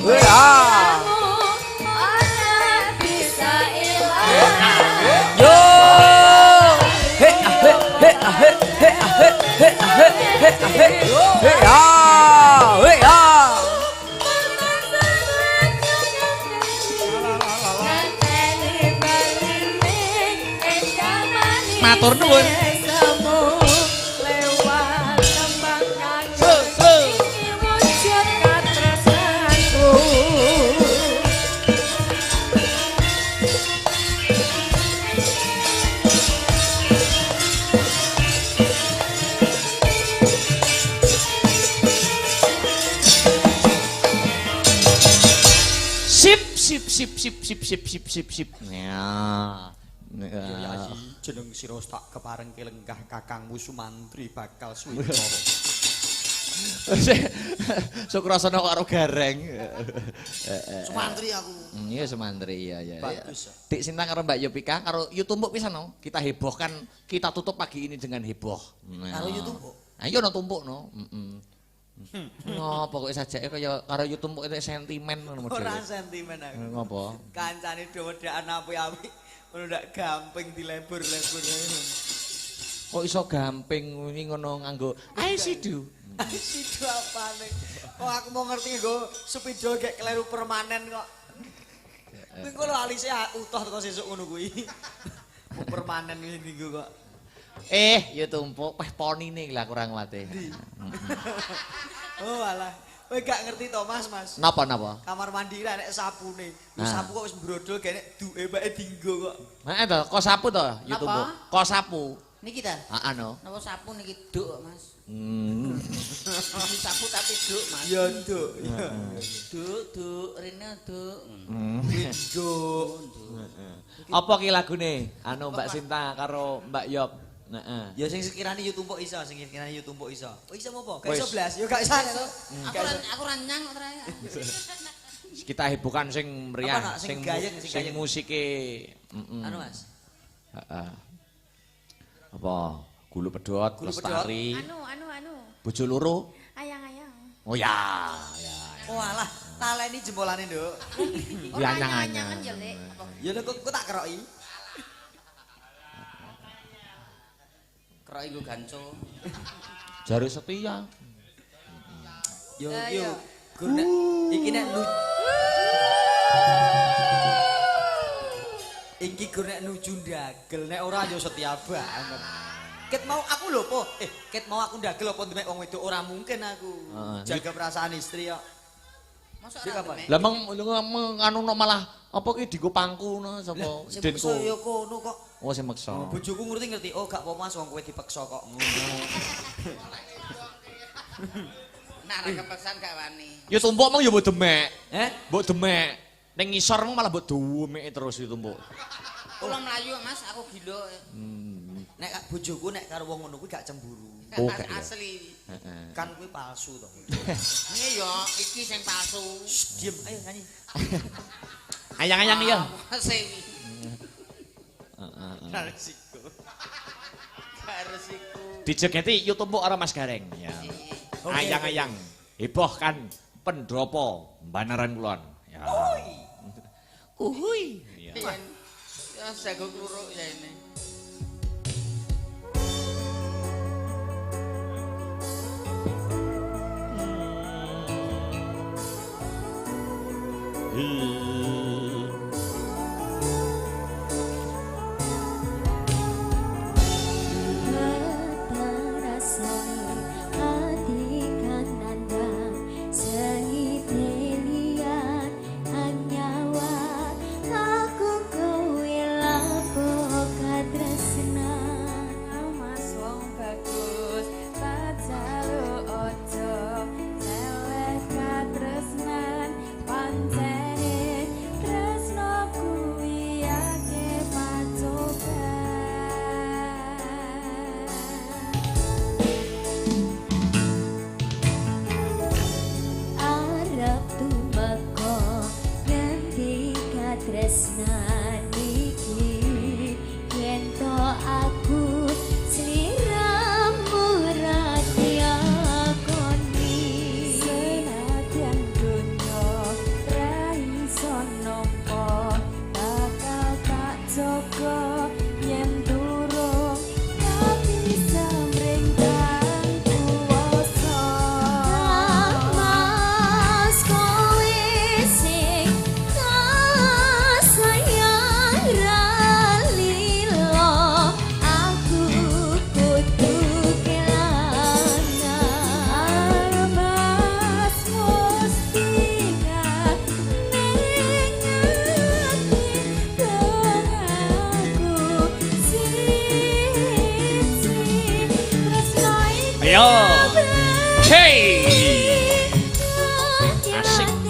Speaker 5: Hey ah. Hei ah, hei ah.
Speaker 1: Matur nuwun. Sip sip sip sip sip sip sip sip. Ya.
Speaker 3: Ya jeneng sira tak keparengke lenggah kakangmu Sumantri bakal suwita.
Speaker 1: Sukrasana karo Gareng.
Speaker 4: Sumantri aku.
Speaker 1: Iya Sumantri iya iya.
Speaker 3: Bagus.
Speaker 1: Dik Sinta karo Mbak Yopika karo Yu Tumpuk pisan no. Kita hebohkan, kita tutup pagi ini dengan heboh.
Speaker 4: Karo Yu Tumpuk.
Speaker 1: Ayo no tumpuk no. Heeh. Ngopo kok sajake kaya karo Yu Tumpuk itu sentimen ngono modele.
Speaker 3: Ora sentimen aku.
Speaker 1: Ngopo?
Speaker 3: Kancane do wedakan apik-apik ngono ndak gamping dilebur-lebur.
Speaker 1: Kok iso gamping ngene ngono nganggo I see do.
Speaker 3: I see do apane? Kok aku mau ngerti nggo sepeda gek kleru permanen kok. Kuwi lho alise utuh teko sesuk ngono kuwi. Permanen ngene nggo kok.
Speaker 1: Ya Tumpuk peh ponine lah kurang wate.
Speaker 3: Oh alah. Kowe gak ngerti to Mas, Mas.
Speaker 1: Napa-napa?
Speaker 3: Kamar mandi ra nek sapune. Lho sapu kok wis mbrodol gak nek duke bae dinggo kok.
Speaker 1: Heeh to, kok sapu to ya Tumpuk. Kok sapu.
Speaker 4: Niki ta?
Speaker 1: Heeh no.
Speaker 4: Napa sapu niki duk, Mas? Sapu tapi duk, Mas.
Speaker 3: Ya duk.
Speaker 4: Duk, duk, rene duk.
Speaker 3: Duk.
Speaker 1: Apa ki lagune? Anu Mbak Sinta karo Mbak Yop. Heeh.
Speaker 3: Ya sing sekirane Yu Tumpuk iso, sing sekirane Yu Tumpuk iso. Oh iso apa? Gak iso blas. Ya gak iso to.
Speaker 4: Aku ranyang kok trae.
Speaker 1: Kita hebohkan sing meriah, sing
Speaker 3: gayeng,
Speaker 1: sing musike.
Speaker 3: Anu Mas.
Speaker 1: Heeh. Apa? Gulu pedhot, lestari.
Speaker 6: Anu.
Speaker 1: Bojo loro.
Speaker 6: Ayang-ayang.
Speaker 1: Oh ya, ya.
Speaker 3: Oh alah, taleni jempolane, Nduk.
Speaker 1: Ya anyang-anyangan
Speaker 4: ya, Lek.
Speaker 3: Ya lho kok tak keroki.
Speaker 4: Keroki nggo ganco.
Speaker 1: Jare setia.
Speaker 3: Yo yo. Gur nek iki nek iki gur nek nuju ndagel nek ora yo setia banget. Ket mau aku lho po. Ket mau aku ndagel apa ndemek wong wedok ora mungkin aku. Jaga perasaan istri kok.
Speaker 4: Mosok ora demek.
Speaker 1: Lah meng anu malah apa ki dienggo pangku ngono sapa
Speaker 3: denku. Sing ya kono kok.
Speaker 1: Oh sing meksa.
Speaker 3: Bojoku ngerti-ngerti, oh gak apa-apa Mas wong kowe dipeksa kok ngono.
Speaker 4: Nek ora kepeksan gak wani.
Speaker 1: Ya tumpuk mong ya mbok demek.
Speaker 3: Heh?
Speaker 1: Mbok demek. Ning ngisor mong malah mbok demeke terus ya tumpuk.
Speaker 4: Kula mlayu Mas, aku gila.
Speaker 3: Nek bojoku nek karo wong ngono kuwi gak cemburu.
Speaker 1: Oh, gak
Speaker 4: asli.
Speaker 1: Heeh.
Speaker 3: Kan kuwi palsu to.
Speaker 4: Iya ya, iki sing palsu.
Speaker 3: Shh, diem, ayo nyanyi.
Speaker 1: Ayang-ayang iya.
Speaker 4: Sing.
Speaker 1: Heeh.
Speaker 3: Gak resiko.
Speaker 4: Gak resiko.
Speaker 1: Dijegeti Yu Tumpuk karo Mas Gareng ya. Ayang-ayang hebohkan pendopo Banaran Kulon. Ya. Uhui. Ya.
Speaker 4: Ya jago kluruk ya ini.
Speaker 6: Yen durung tapi semringkang kuwasa.
Speaker 1: Hey. Asik.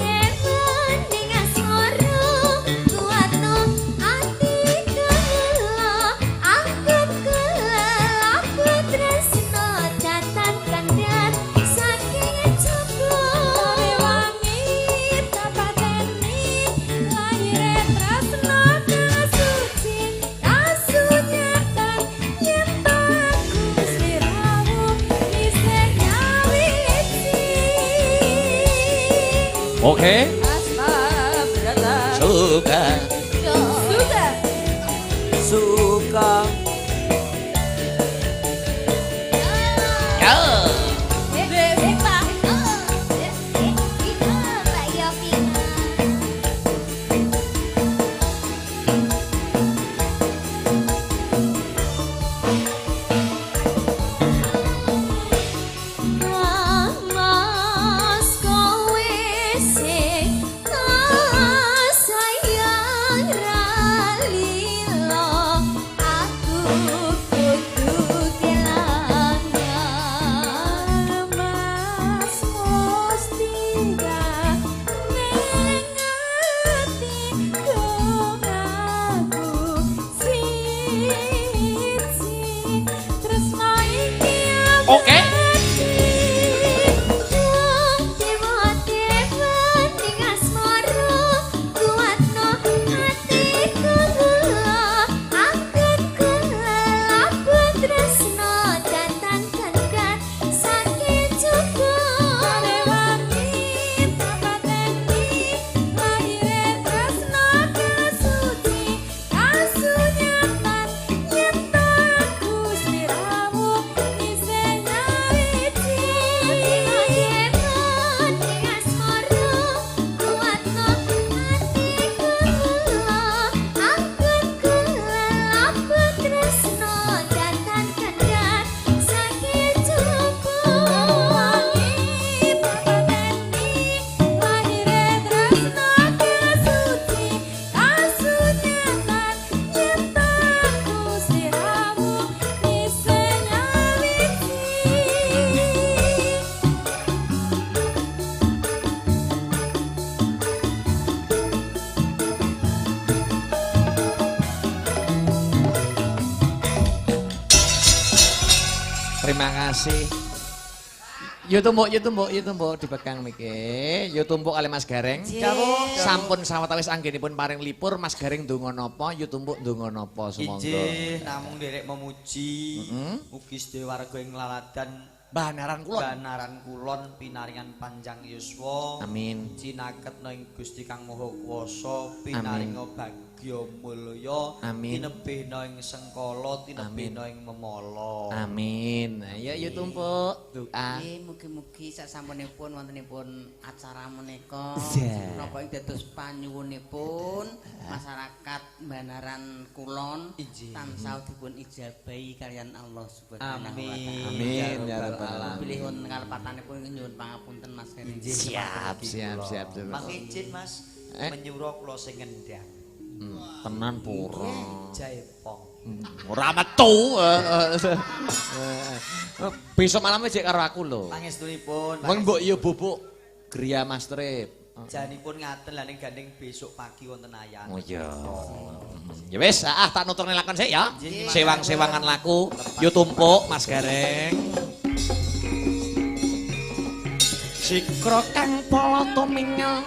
Speaker 1: Oke. Suka.
Speaker 6: Suka.
Speaker 5: Suka.
Speaker 1: Ya. Oke. Terima kasih. Yo tumbuk, yo tumbuk, yo tumbuk dipegang mike. Yo tumbuk kali Mas Gareng. Sampun sawetawis anggenipun paring lipur Mas Gareng ndonga napa, yo tumbuk ndonga napa sumangga.
Speaker 3: Inggih, namung nderek memuji. Mugi sedaya warga ing Laladan
Speaker 1: Banaran Kulon.
Speaker 3: Banaran Kulon pinaringan panjang yuswa.
Speaker 1: Amin.
Speaker 3: Cinaketna ing Gusti Kang Maha Kuwasa, pinaringa bagya mulya, tinebihna ing sengkala, tinebihna ing memala.
Speaker 1: Amin. Ayo yo tumpuk doa.
Speaker 4: Nggih, mugi-mugi sasampunipun wontenipun acara menika napa ing dados panyuwunipun masyarakat Banaran Kulon tansah dipun ijabahi kaliyan Allah Subhanahu wa taala.
Speaker 1: Amin ya rabbal alamin.
Speaker 4: Bilih wonten kalepatanipun nyuwun pangapunten Mas Gareng.
Speaker 1: Siap, siap, siap.
Speaker 3: Mangke Mas menyura kula sing ngendhang.
Speaker 1: Tenan pura.
Speaker 3: Jaipong.
Speaker 1: Ora metu. Besok malam jek karo aku lho.
Speaker 3: Pangestunipun.
Speaker 1: Wong mbok yo bubuk griya Mas Trip.
Speaker 3: Janipun ngaten lah ning gandeng besok pagi wonten ayat.
Speaker 1: Oh iya. Ya wis, ah tak nuturne lakon sik ya. Sewang-sewangan laku, yo tumpuk Mas Gareng. Sikra kang pala tumingel.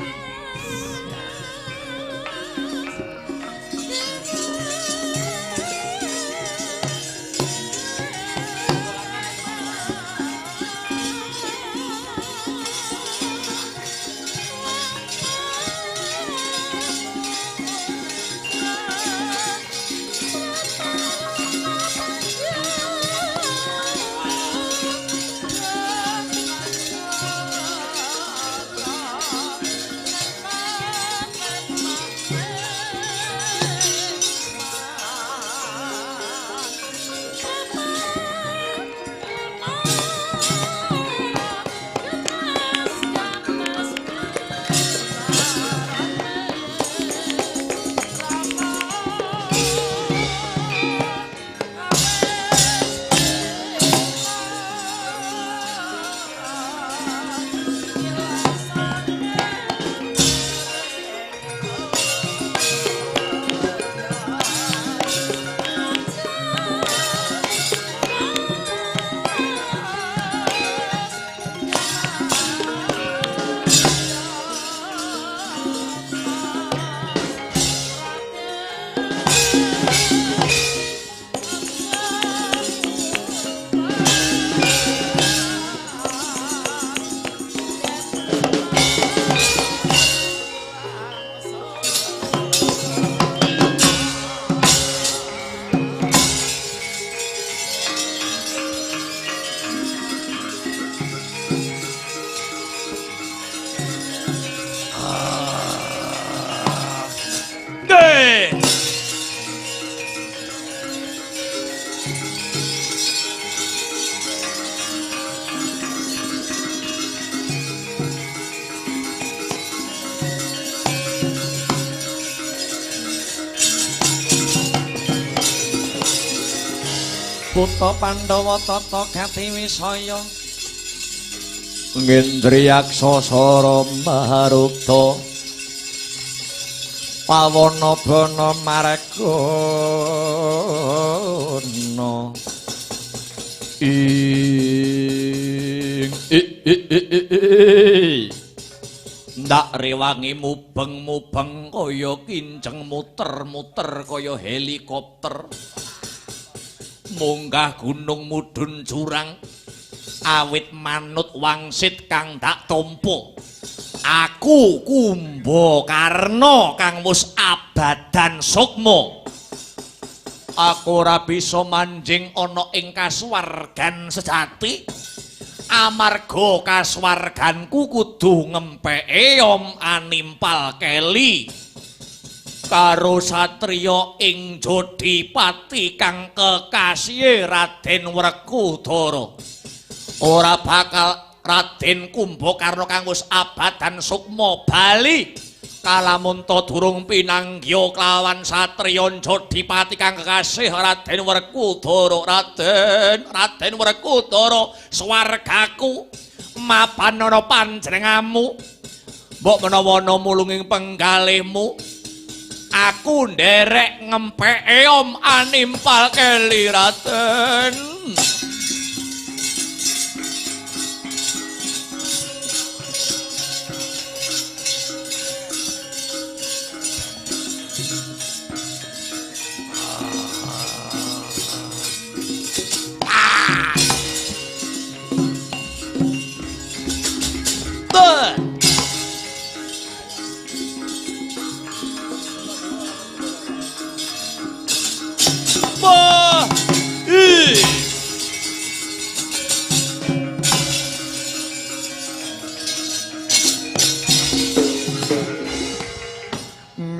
Speaker 1: Kutha Pandhawa tata gati wisaya ngendriyaksa sara maruta pawana bana margana ing ndak rewangi mubeng-mubeng kaya kinceng muter-muter kaya helikopter munggah gunung mudhun jurang awit manut wangsit kang dak tampa. Aku Kumbakarna kang wis abadan sukma. Aku ora bisa manjing ana ing kasuwargan sejati amarga kasuwarganku kudu ngempeke om animpal keli karo satriya ing Jodipati kang kekasihe Raden Werkudara. Ora bakal Raden Kumbakarna kang wis abadan sukma bali kalamunta durung pinanggiya kelawan satriya Jodipati kang kekasih Raden Werkudara. Raden Werkudara, swargaku mapan ana panjenenganmu. Mbok menawa ana mulunging penggalihmu, aku nderek ngempeke om animpal keli Raden.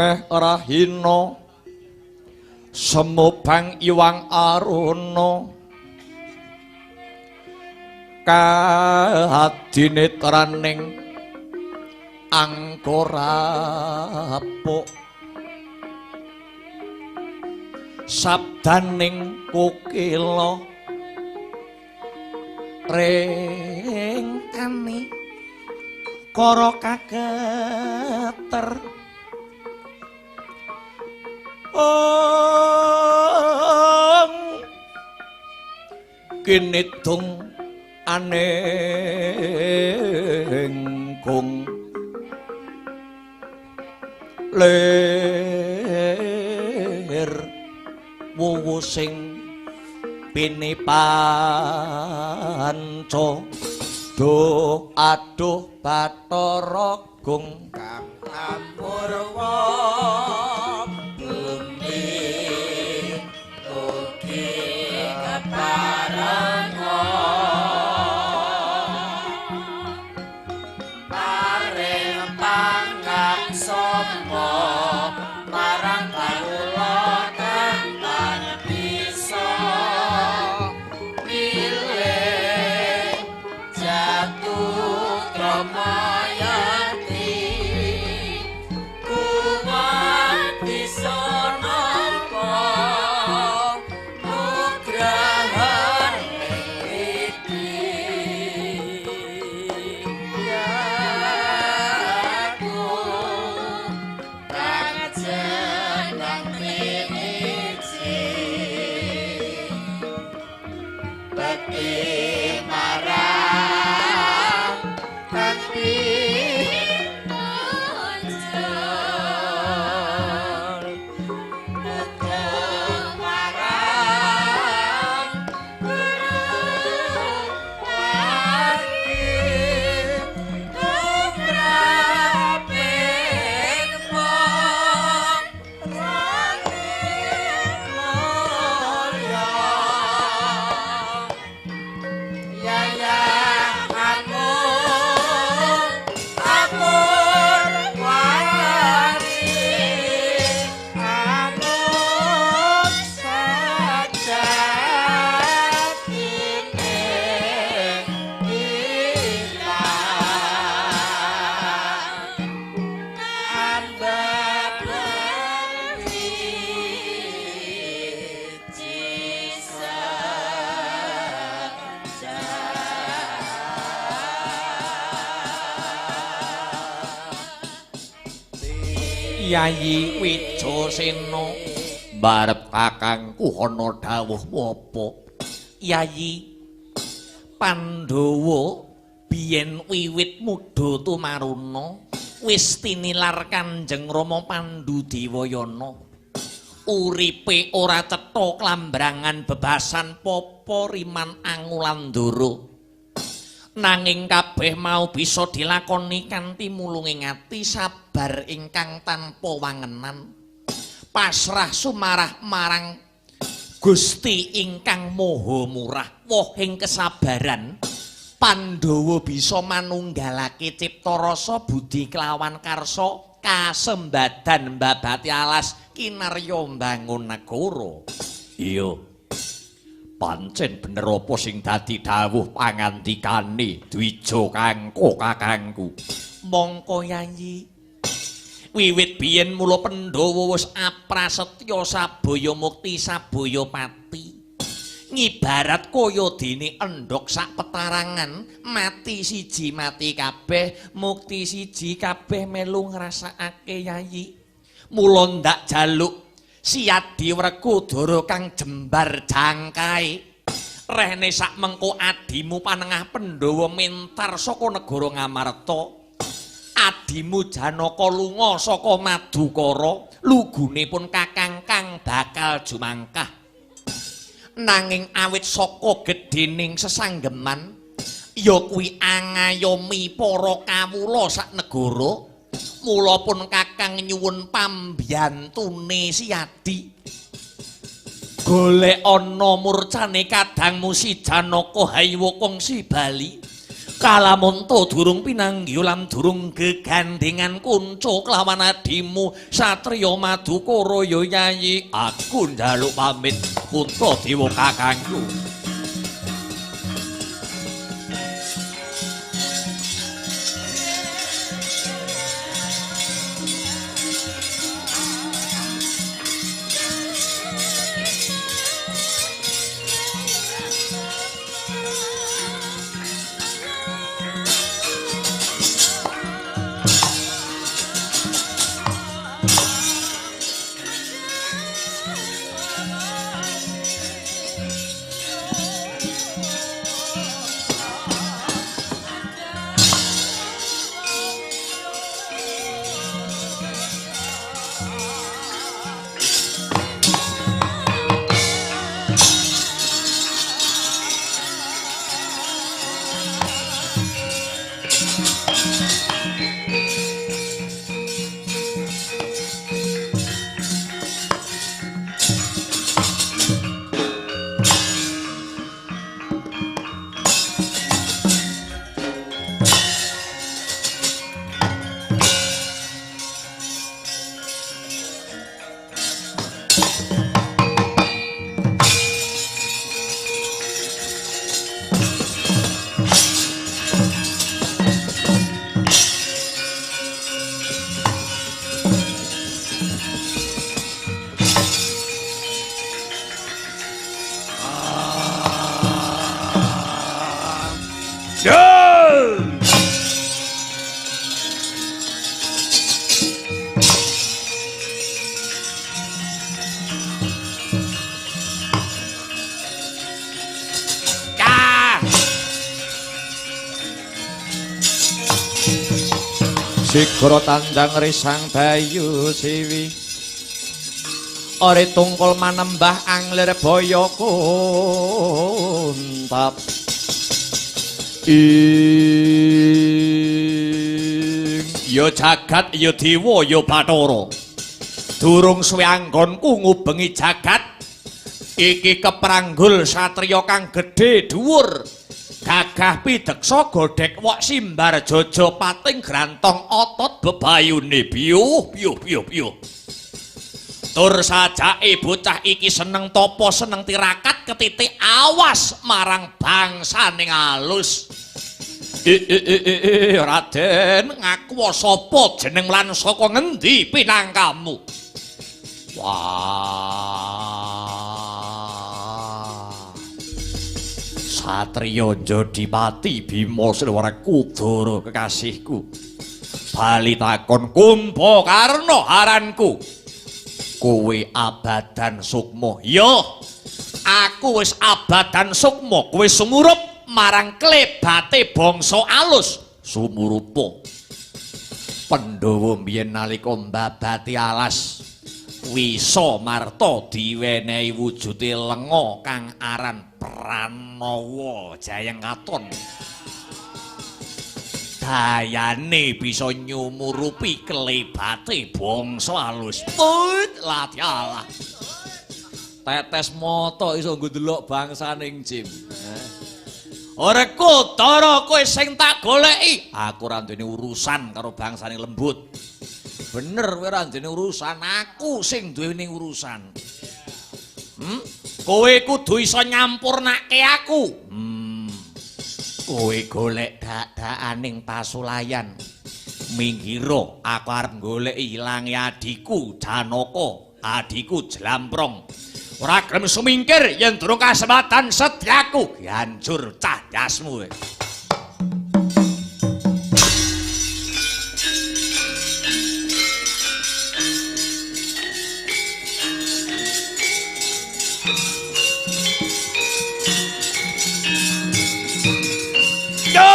Speaker 1: Meh rahina semubang iwang aruna kadhinetraning angkara apuk sabdaning kokila ringkani kara kageter. Ong kinidung anengkung lir wuwu sing pinipanca duh aduh Bathara Gung
Speaker 7: kang amurwa jatuh tramayati kuwat.
Speaker 1: Yayi Wijasena, mbarep kakangku ana dawuh apa? Yayi, Pandhawa biyen wiwit muda tumaruna wis tinilar Kanjeng Rama Pandhu Dewayana. Uripe ora cetha klambrangan bebasan papa riman angulandara. Nanging kabeh mau bisa dilakoni kanthi mulunging ati sabar ingkang tanpa wangenan. Pasrah sumarah marang Gusti ingkang Maha Murah. Wohing kesabaran Pandhawa bisa manunggalake cipta rasa budi kelawan karsa kasembadan mbabati alas kinarya mbangun negara. Iya. Pancen bener apa sing dadi dawuh pangandikane Dwija kangko kakangku. Mongko Yayi, wiwit biyen mula Pandhawa wis aprasetya sabaya mukti sabaya pati. Ngibarat kaya dene endhog sak petarangan, mati siji mati kabeh, mukti siji kabeh melu ngrasakake Yayi. Mula ndak jaluk Siadi Wrekudara kang jembar jangkae. Rehne sak mengko adimu panengah Pandhawa mentar saka negara Ngamarta. Adimu Janaka lunga saka Madukara, lugune pun kakang kang bakal jumangkah. Nanging awit saka gedhening sesanggeman ya kuwi angayomi para kawula sak negara. Mula pun kakang nyuwun pambiyantune Siadi. Golek ana murcane kadangmu si Janaka haywa kongsi bali. Kalamunta durung pinanggih lan durung gegandhengan kunca kelawan adimu satriya Madukara ya Yayi. Aku njaluk pamit Puntadewa kakangku. Sigara tandang risang bayu siwi ore tungkul manembah anglir baya kuntap ing ya jagat ya dewa ya bathara. Durung suwe anggonku ngubengi jagat iki kepranggul satriya kang gedhe dhuwur gagah pideksa godhek wok simbar jaja pating grantong otot bebayune biyuh biyuh biyuh biyuh. Tur sajake bocah iki seneng tapa seneng tirakat ketitik awas marang bangsane alus. Raden ngaku sapa jeneng lan saka ngendi pinangkamu? Wah. Satriya Jodipati Bima Srewara Kudara kekasihku. Bali takon Kumbakarna aranku. Kowe abadan sukma. Ya, aku wis abadan sukma, kowe sumurup marang klebate bangsa alus sumurupa. Pandhawa mbiyen nalika mbabati alas Wisa Marta diwenehi wujude lenga kang aran Pranawa Jayengkaton. Dayane bisa nyumurupi klebate bangsa alus. Put latialah. Tetes mata iso nggo ndelok bangsane Jim. Werkudara kowe sing tak goleki. Aku ora duweni urusan karo bangsane lembut. Bener kowe ora duweni urusan, aku sing duweni urusan. Kowe kudu iso nyampurnake aku. Kowe golek dak-dakaning pasulayan. Minggiro aku arep goleki ilange adhiku Janaka, adhiku Jlamprong. Ora gelem sumingkir yen durung kasempatan setyaku. Hancur cahdasmu kowe. Yo!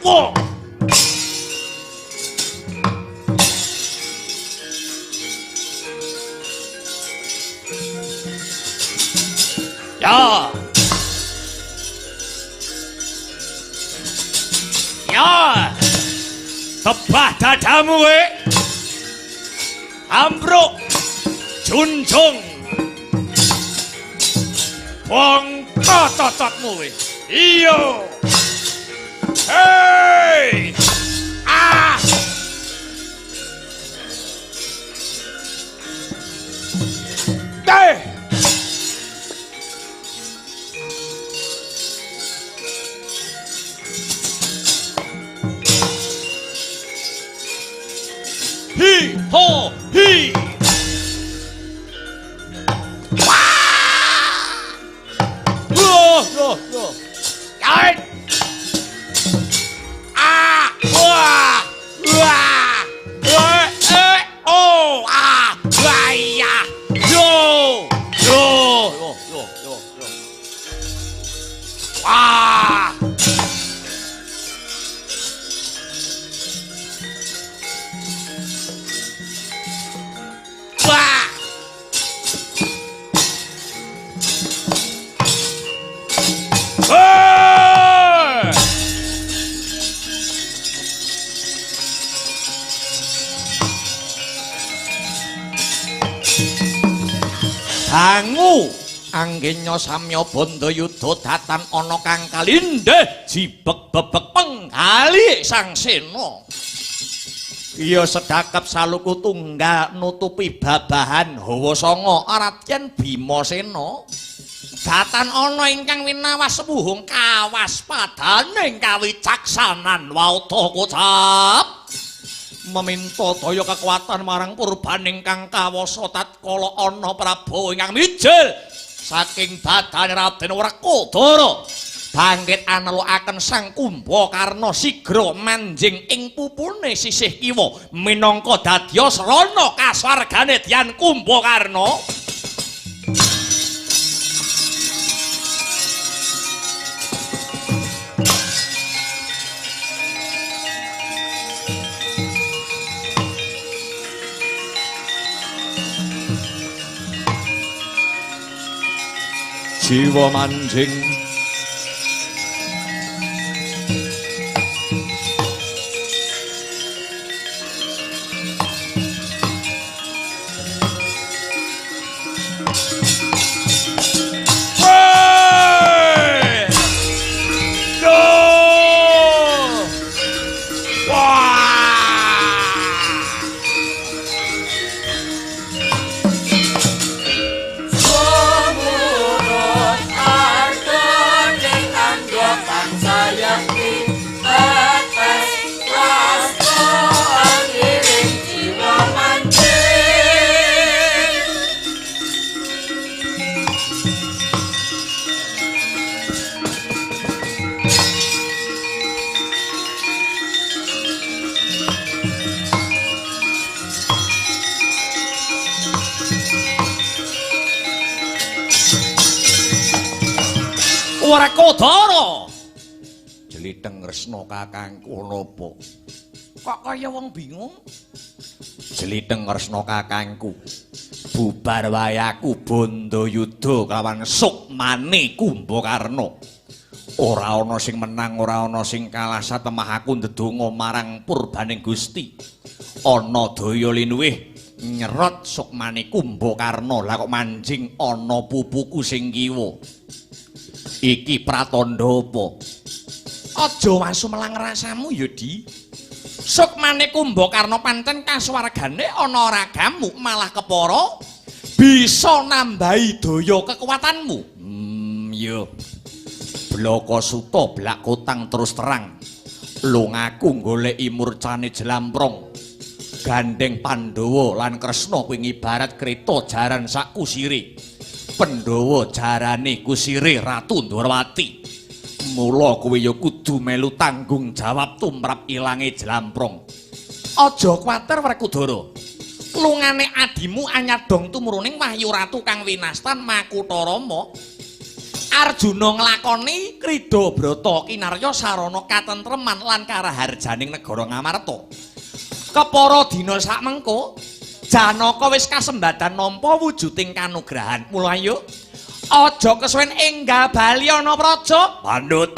Speaker 1: Wah! Ya! Ya! Tebah dadamu kowe. Ambruk junjung. Bongko cocotmu kowe. Iya. Hei! Ah! Deh! Hi ho hi! Wah! Loh, loh, loh. Yait! Ah! Wah! Wah! Eh, eh, oh! Ah! Wah, ya! Yo! Yo! Yo, yo, yo, yo. Wah! Wah! Hey! Dangu anggenya samya bandayuda datan ana kang kalindhih jibeg bebek penggalih Sang Sena. Iya sedakep saluku tunggal nutupi babahan hawa sanga Radyan Bimasena. Datan ana ingkang winawas wuhung kawaspadaning kawicaksanan wauta kocap. Meminta daya kekuatan marang purbaning kang kawasa tatkala ana Prabu ingkang mijil saking badane Raden Werkudara. Bangkit anelukaken Sang Kumbakarna sigra manjing ing pupune sisih kiwa minangka dadya srana kasuwargane Dyan Kumbakarna. Jiwa manjing Hey! Go! Wah!
Speaker 5: Sumurut arta.
Speaker 1: Werkudara. Jlitheng Kresna kakangku napa? Kok kaya wong bingung? Jlitheng Kresna kakangku. Bubar wae aku Bandayuda kelawan sukmane Kumbakarna. Ora ana sing menang, ora ana sing kalah, satemah aku ndedonga marang purbaning Gusti. Ana daya linuwih nyerot sukmane Kumbakarna, lah kok manjing ana pupuku sing kiwa. Iki pratandha apa? Aja wasu melang rasamu ya, Di. Sukmane Kumbakarna pancen kasuwargane ana ragamu, malah kepara bisa nambahi daya kekuatanmu. Ya. Blaka suta blak kotang terus terang. Lungaku goleki murcane Jlamprong. Gandeng Pandhawa lan Kresna kuwi ngibarat kreta jaran sak kusire. Pandhawa jarane kusire Ratu Ndorowati. Mula kowe ya kudu melu tanggung jawab tumrap ilange Jlamprong. Aja kuwatir Werkudara. Lungane adimu anyadong tumuruning Wahyu Ratu kang winastan Makutha Rama. Arjuna nglakoni krida brata kinarya sarana katentreman lan karaharjaning negara Ngamarta. Kepara dina sakmengko Janaka wis kasembadan nampa wujuding kanugrahan. Mula ayo aja kesuwen enggal bali ana praja. Pandut.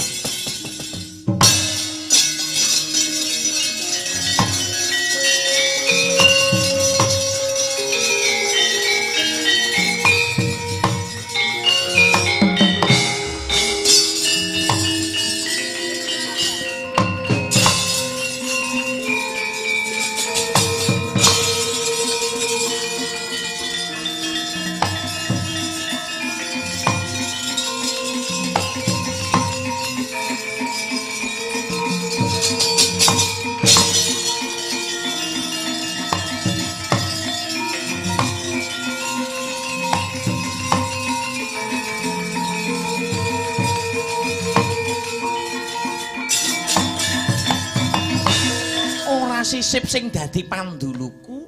Speaker 1: Sisip sing dadi panduluku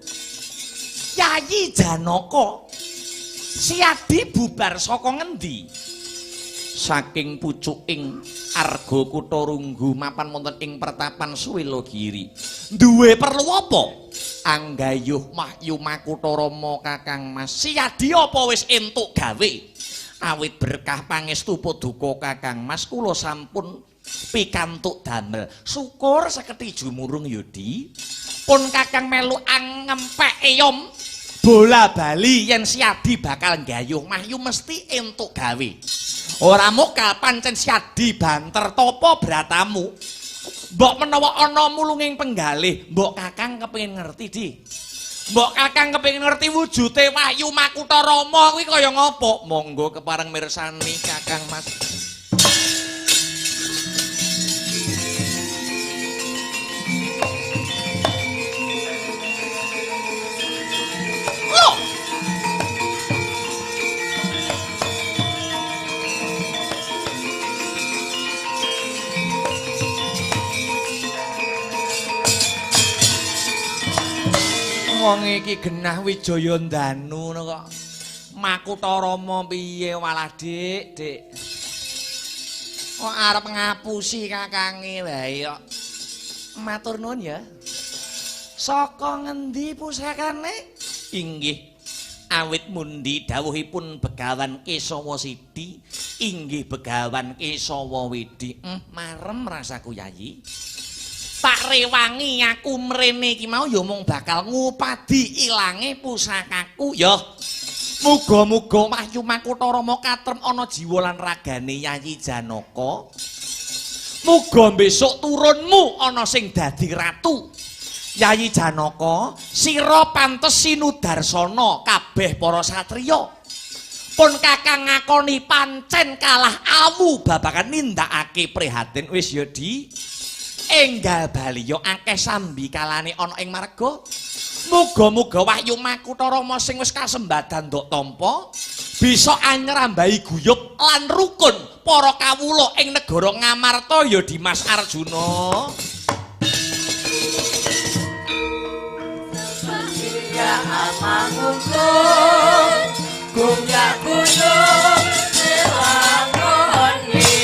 Speaker 1: Yayi Janaka Siadi bubar saka ngendi? Saking pucuking Arga Kutha Runggu mapan wonten ing pertapan Suwilagiri. Duwe perlu apa? Anggayuh Wahyu Makutha Rama Kakang Mas. Siadi apa wis entuk gawe? Awit berkah pangestu paduka Kakang Mas kula sampun pikantuk damel. Syukur seketi jumurung Yudi. Pun Kakang melu angempek eyom bola bali yen Siadi bakal nggayuh Wahyu mesti entuk gawe. Ora mokal pancen Siadi banter tapa bratamu. Mbok menawa ana mulunging penggalih, mbok Kakang kepengin ngerti, Di. Mbok Kakang kepengin ngerti wujute Wahyu Makutha Rama kuwi kaya ngopo? Monggo kepareng mirsani Kakang Mas. Wong iki genah Wijaya Ndanu ngono kok. Makutha Rama piye walah, Dik, Dik. Kok arep ngapusi kakange wae kok. Matur nuwun ya. Saka ngendi pusakane? Inggih. Awit mundi dawuhipun Begawan Kesawa Sidi, inggih Begawan Kesawa Widi. Marem rasaku Yayi. Tak rewangi aku mrene iki mau ya mung bakal ngupadi ilange pusakaku ya. Muga-muga Wahyu Makutha Rama katrem ana jiwa lan ragane Yayi Janaka. Muga besok turunmu ana sing dadi ratu. Yayi Janaka, sira pantes sinudarsana kabeh para satriya. Pun Kakang ngakoni pancen kalah awu babagan nindakake prihatin wis ya, Di. Enggal bali ya akeh sambikalane ana ing marga. Muga-muga Wahyu Makutha Rama sing wis kasembadan ndok tampa bisa anyrambahi guyub lan rukun para kawula ing negara Ngamarta ya Dimas Arjuna.
Speaker 5: Ya amangungkung gumyak guyub selangoni.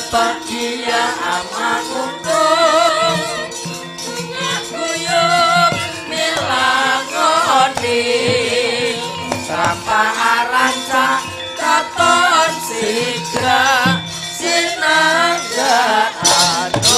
Speaker 5: Bagia amanguntung guyub milangoni sampah arancak katon sigra sinangga anut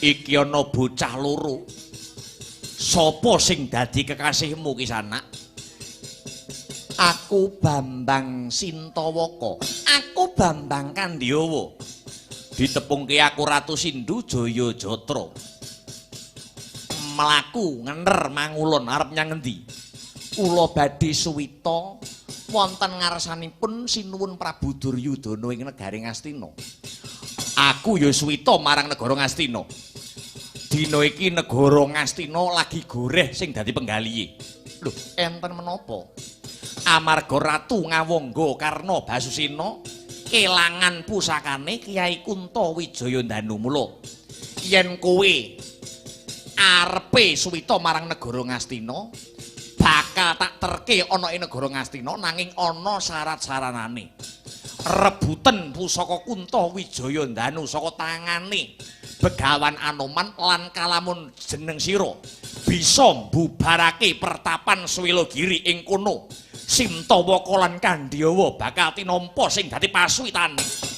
Speaker 1: Iki ana bocah loro. Sapa sing dadi kekasihmu ki Sanak? Aku Bambang Sintawaka. Aku Bambang Kandyawa. Ditepungke aku Ratu Sindhu Jaya Jatra. Mlaku ngener mangulon arep nyang ngendi? Kula badhe suwita wonten ngarsanipun Sinuwun Prabu Duryudana ing negari Ngastina. Aku ya suwita marang negara Ngastina. Dina iki negara Ngastina lagi goreh sing dadi penggalihe. Lho, enten menapa? Amarga Ratu Ngawangga Karna Basusena kelangan pusakane Kyai Kunta Wijaya Danu. Mula yen kowe arepe suwita marang negara Ngastina, bakal tak terke ana ing negara Ngastina nanging ana syarat-saranane. Rebutan pusaka Kunta Wijaya Danu saka tangane Begawan Anoman lan kalamun jeneng sira bisa mbubarake pertapan Swelogiri ing kono. Sintawaka lan Kandyawa bakal tinampa sing dadi pasuwitane.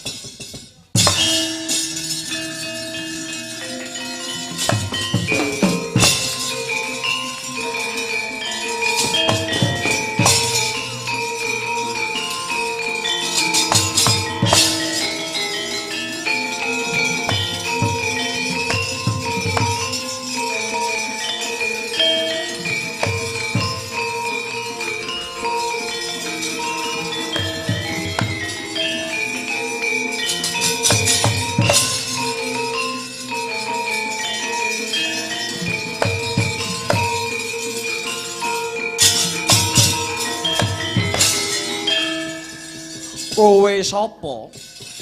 Speaker 1: Kowe sapa?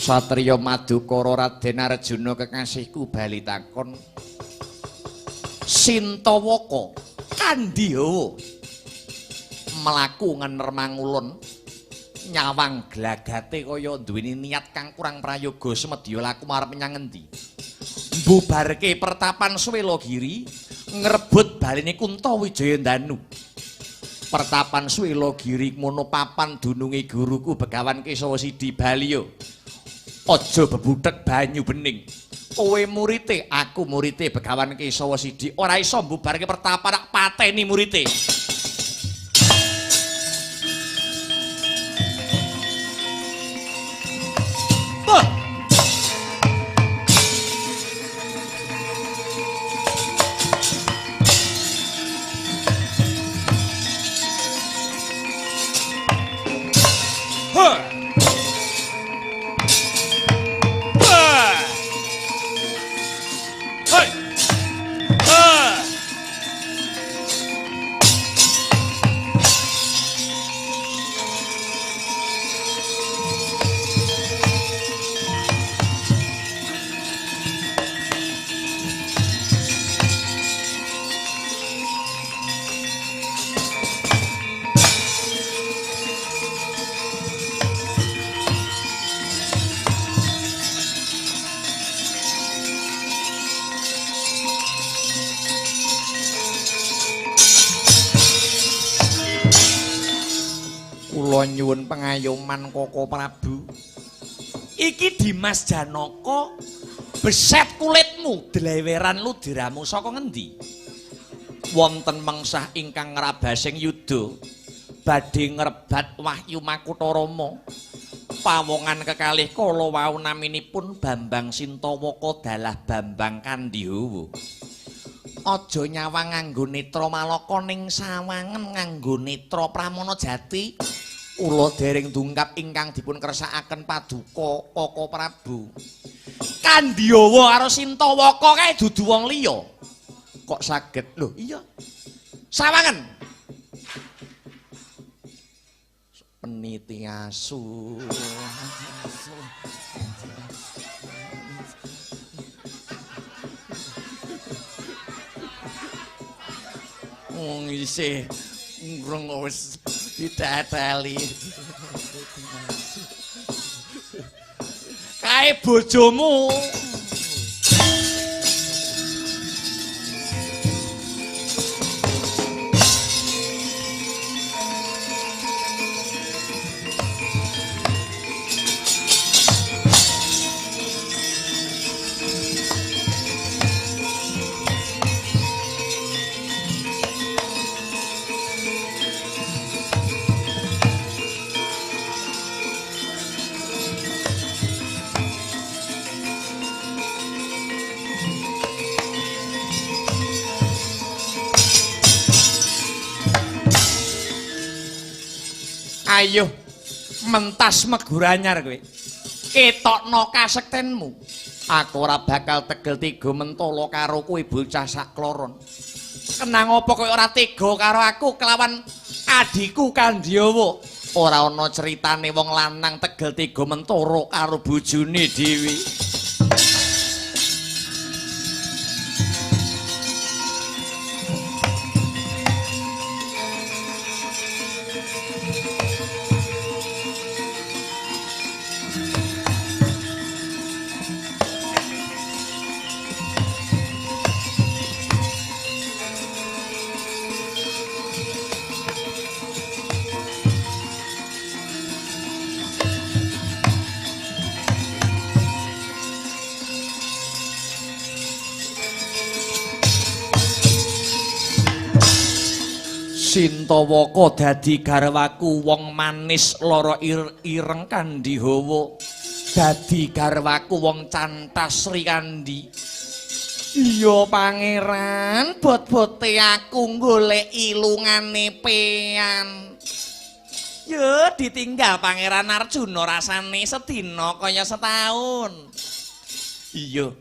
Speaker 1: Satriya Madukara Raden Arjuna kekasihku bali takon. Sintawaka Kandyawa mlaku ngener mangulon nyawang glagate kaya duweni niat kang kurang prayoga semedya laku marep menyang ngendi. Mbubarke pertapan Swelogiri ngrebut baline Kunta Wijaya Danu. Pertapan Swelogiri mono papan dununge guruku Begawan Kesawa Sidi Baliyo. Aja bebutek banyu bening. Kowe murite, aku murite Begawan Kesawa Sidi. Ora iso mbubarke pertapan tak pateni murite. Wah. Kula nyuwun pengayoman Koko Prabu. Iki Dimas Janaka, beset kulitmu dleweran ludiramu saka ngendi? Wonten mengsah ingkang ngrabasing yuda badhe ngrebat Wahyu Makutha Rama. Pawongan kekalih kala wau naminipun Bambang Sintawaka dalah Bambang Kandhihawa. Aja nyawang nganggo netra Malaka ning sawangen nganggo netra Pramana Jati. Kula dereng dungkap ingkang dipun kersakaken paduka Kaka Prabu. Kandhihawa karo Sintawaka kae dudu wong liya. Kok saged? Lho iya. Sawangen. Peniti asu. Wong isih ngrung wis diteteli. Kae bojomu. Ayo mentas megur anyar kowe. Ketokno kasektenmu. Aku ora bakal tegel tiga mentolo karo kowe bocah sakloron. Kenang apa kowe ora tega karo aku kelawan adhiku Kandhiyawa? Ora ana critane wong lanang tegel tiga mentoro karo bojone dhewe. Sintawaka dadi garwaku wong manis lara ireng Kandhihawa. Dadi garwaku wong cantas Sri Kandi. Iya pangeran, bot-bote aku goleki lungane pean. Yo ditinggal Pangeran Arjuna rasane sedina kaya setahun. Iya,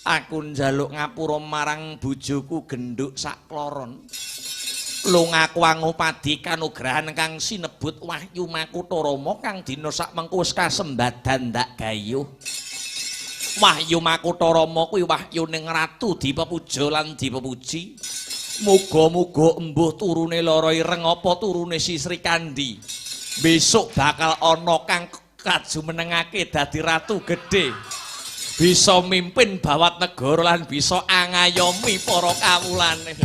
Speaker 1: aku njaluk ngapura marang bojoku genduk sakloron. Lungaku angupadi kanugrahan kang sinebut Wahyu Makutha Rama kang dina sakmengko wis kasembadan ndak gayuh. Wahyu Makutha Rama kuwi wahyuning ratu dipepuja lan dipepuji. Muga-muga embuh turune lara ireng apa turune si Sri Kandi. Besok bakal ana kang kajumenengake dadi ratu gedhe. Bisa mimpin bawat negara lan bisa angayomi para kawulane.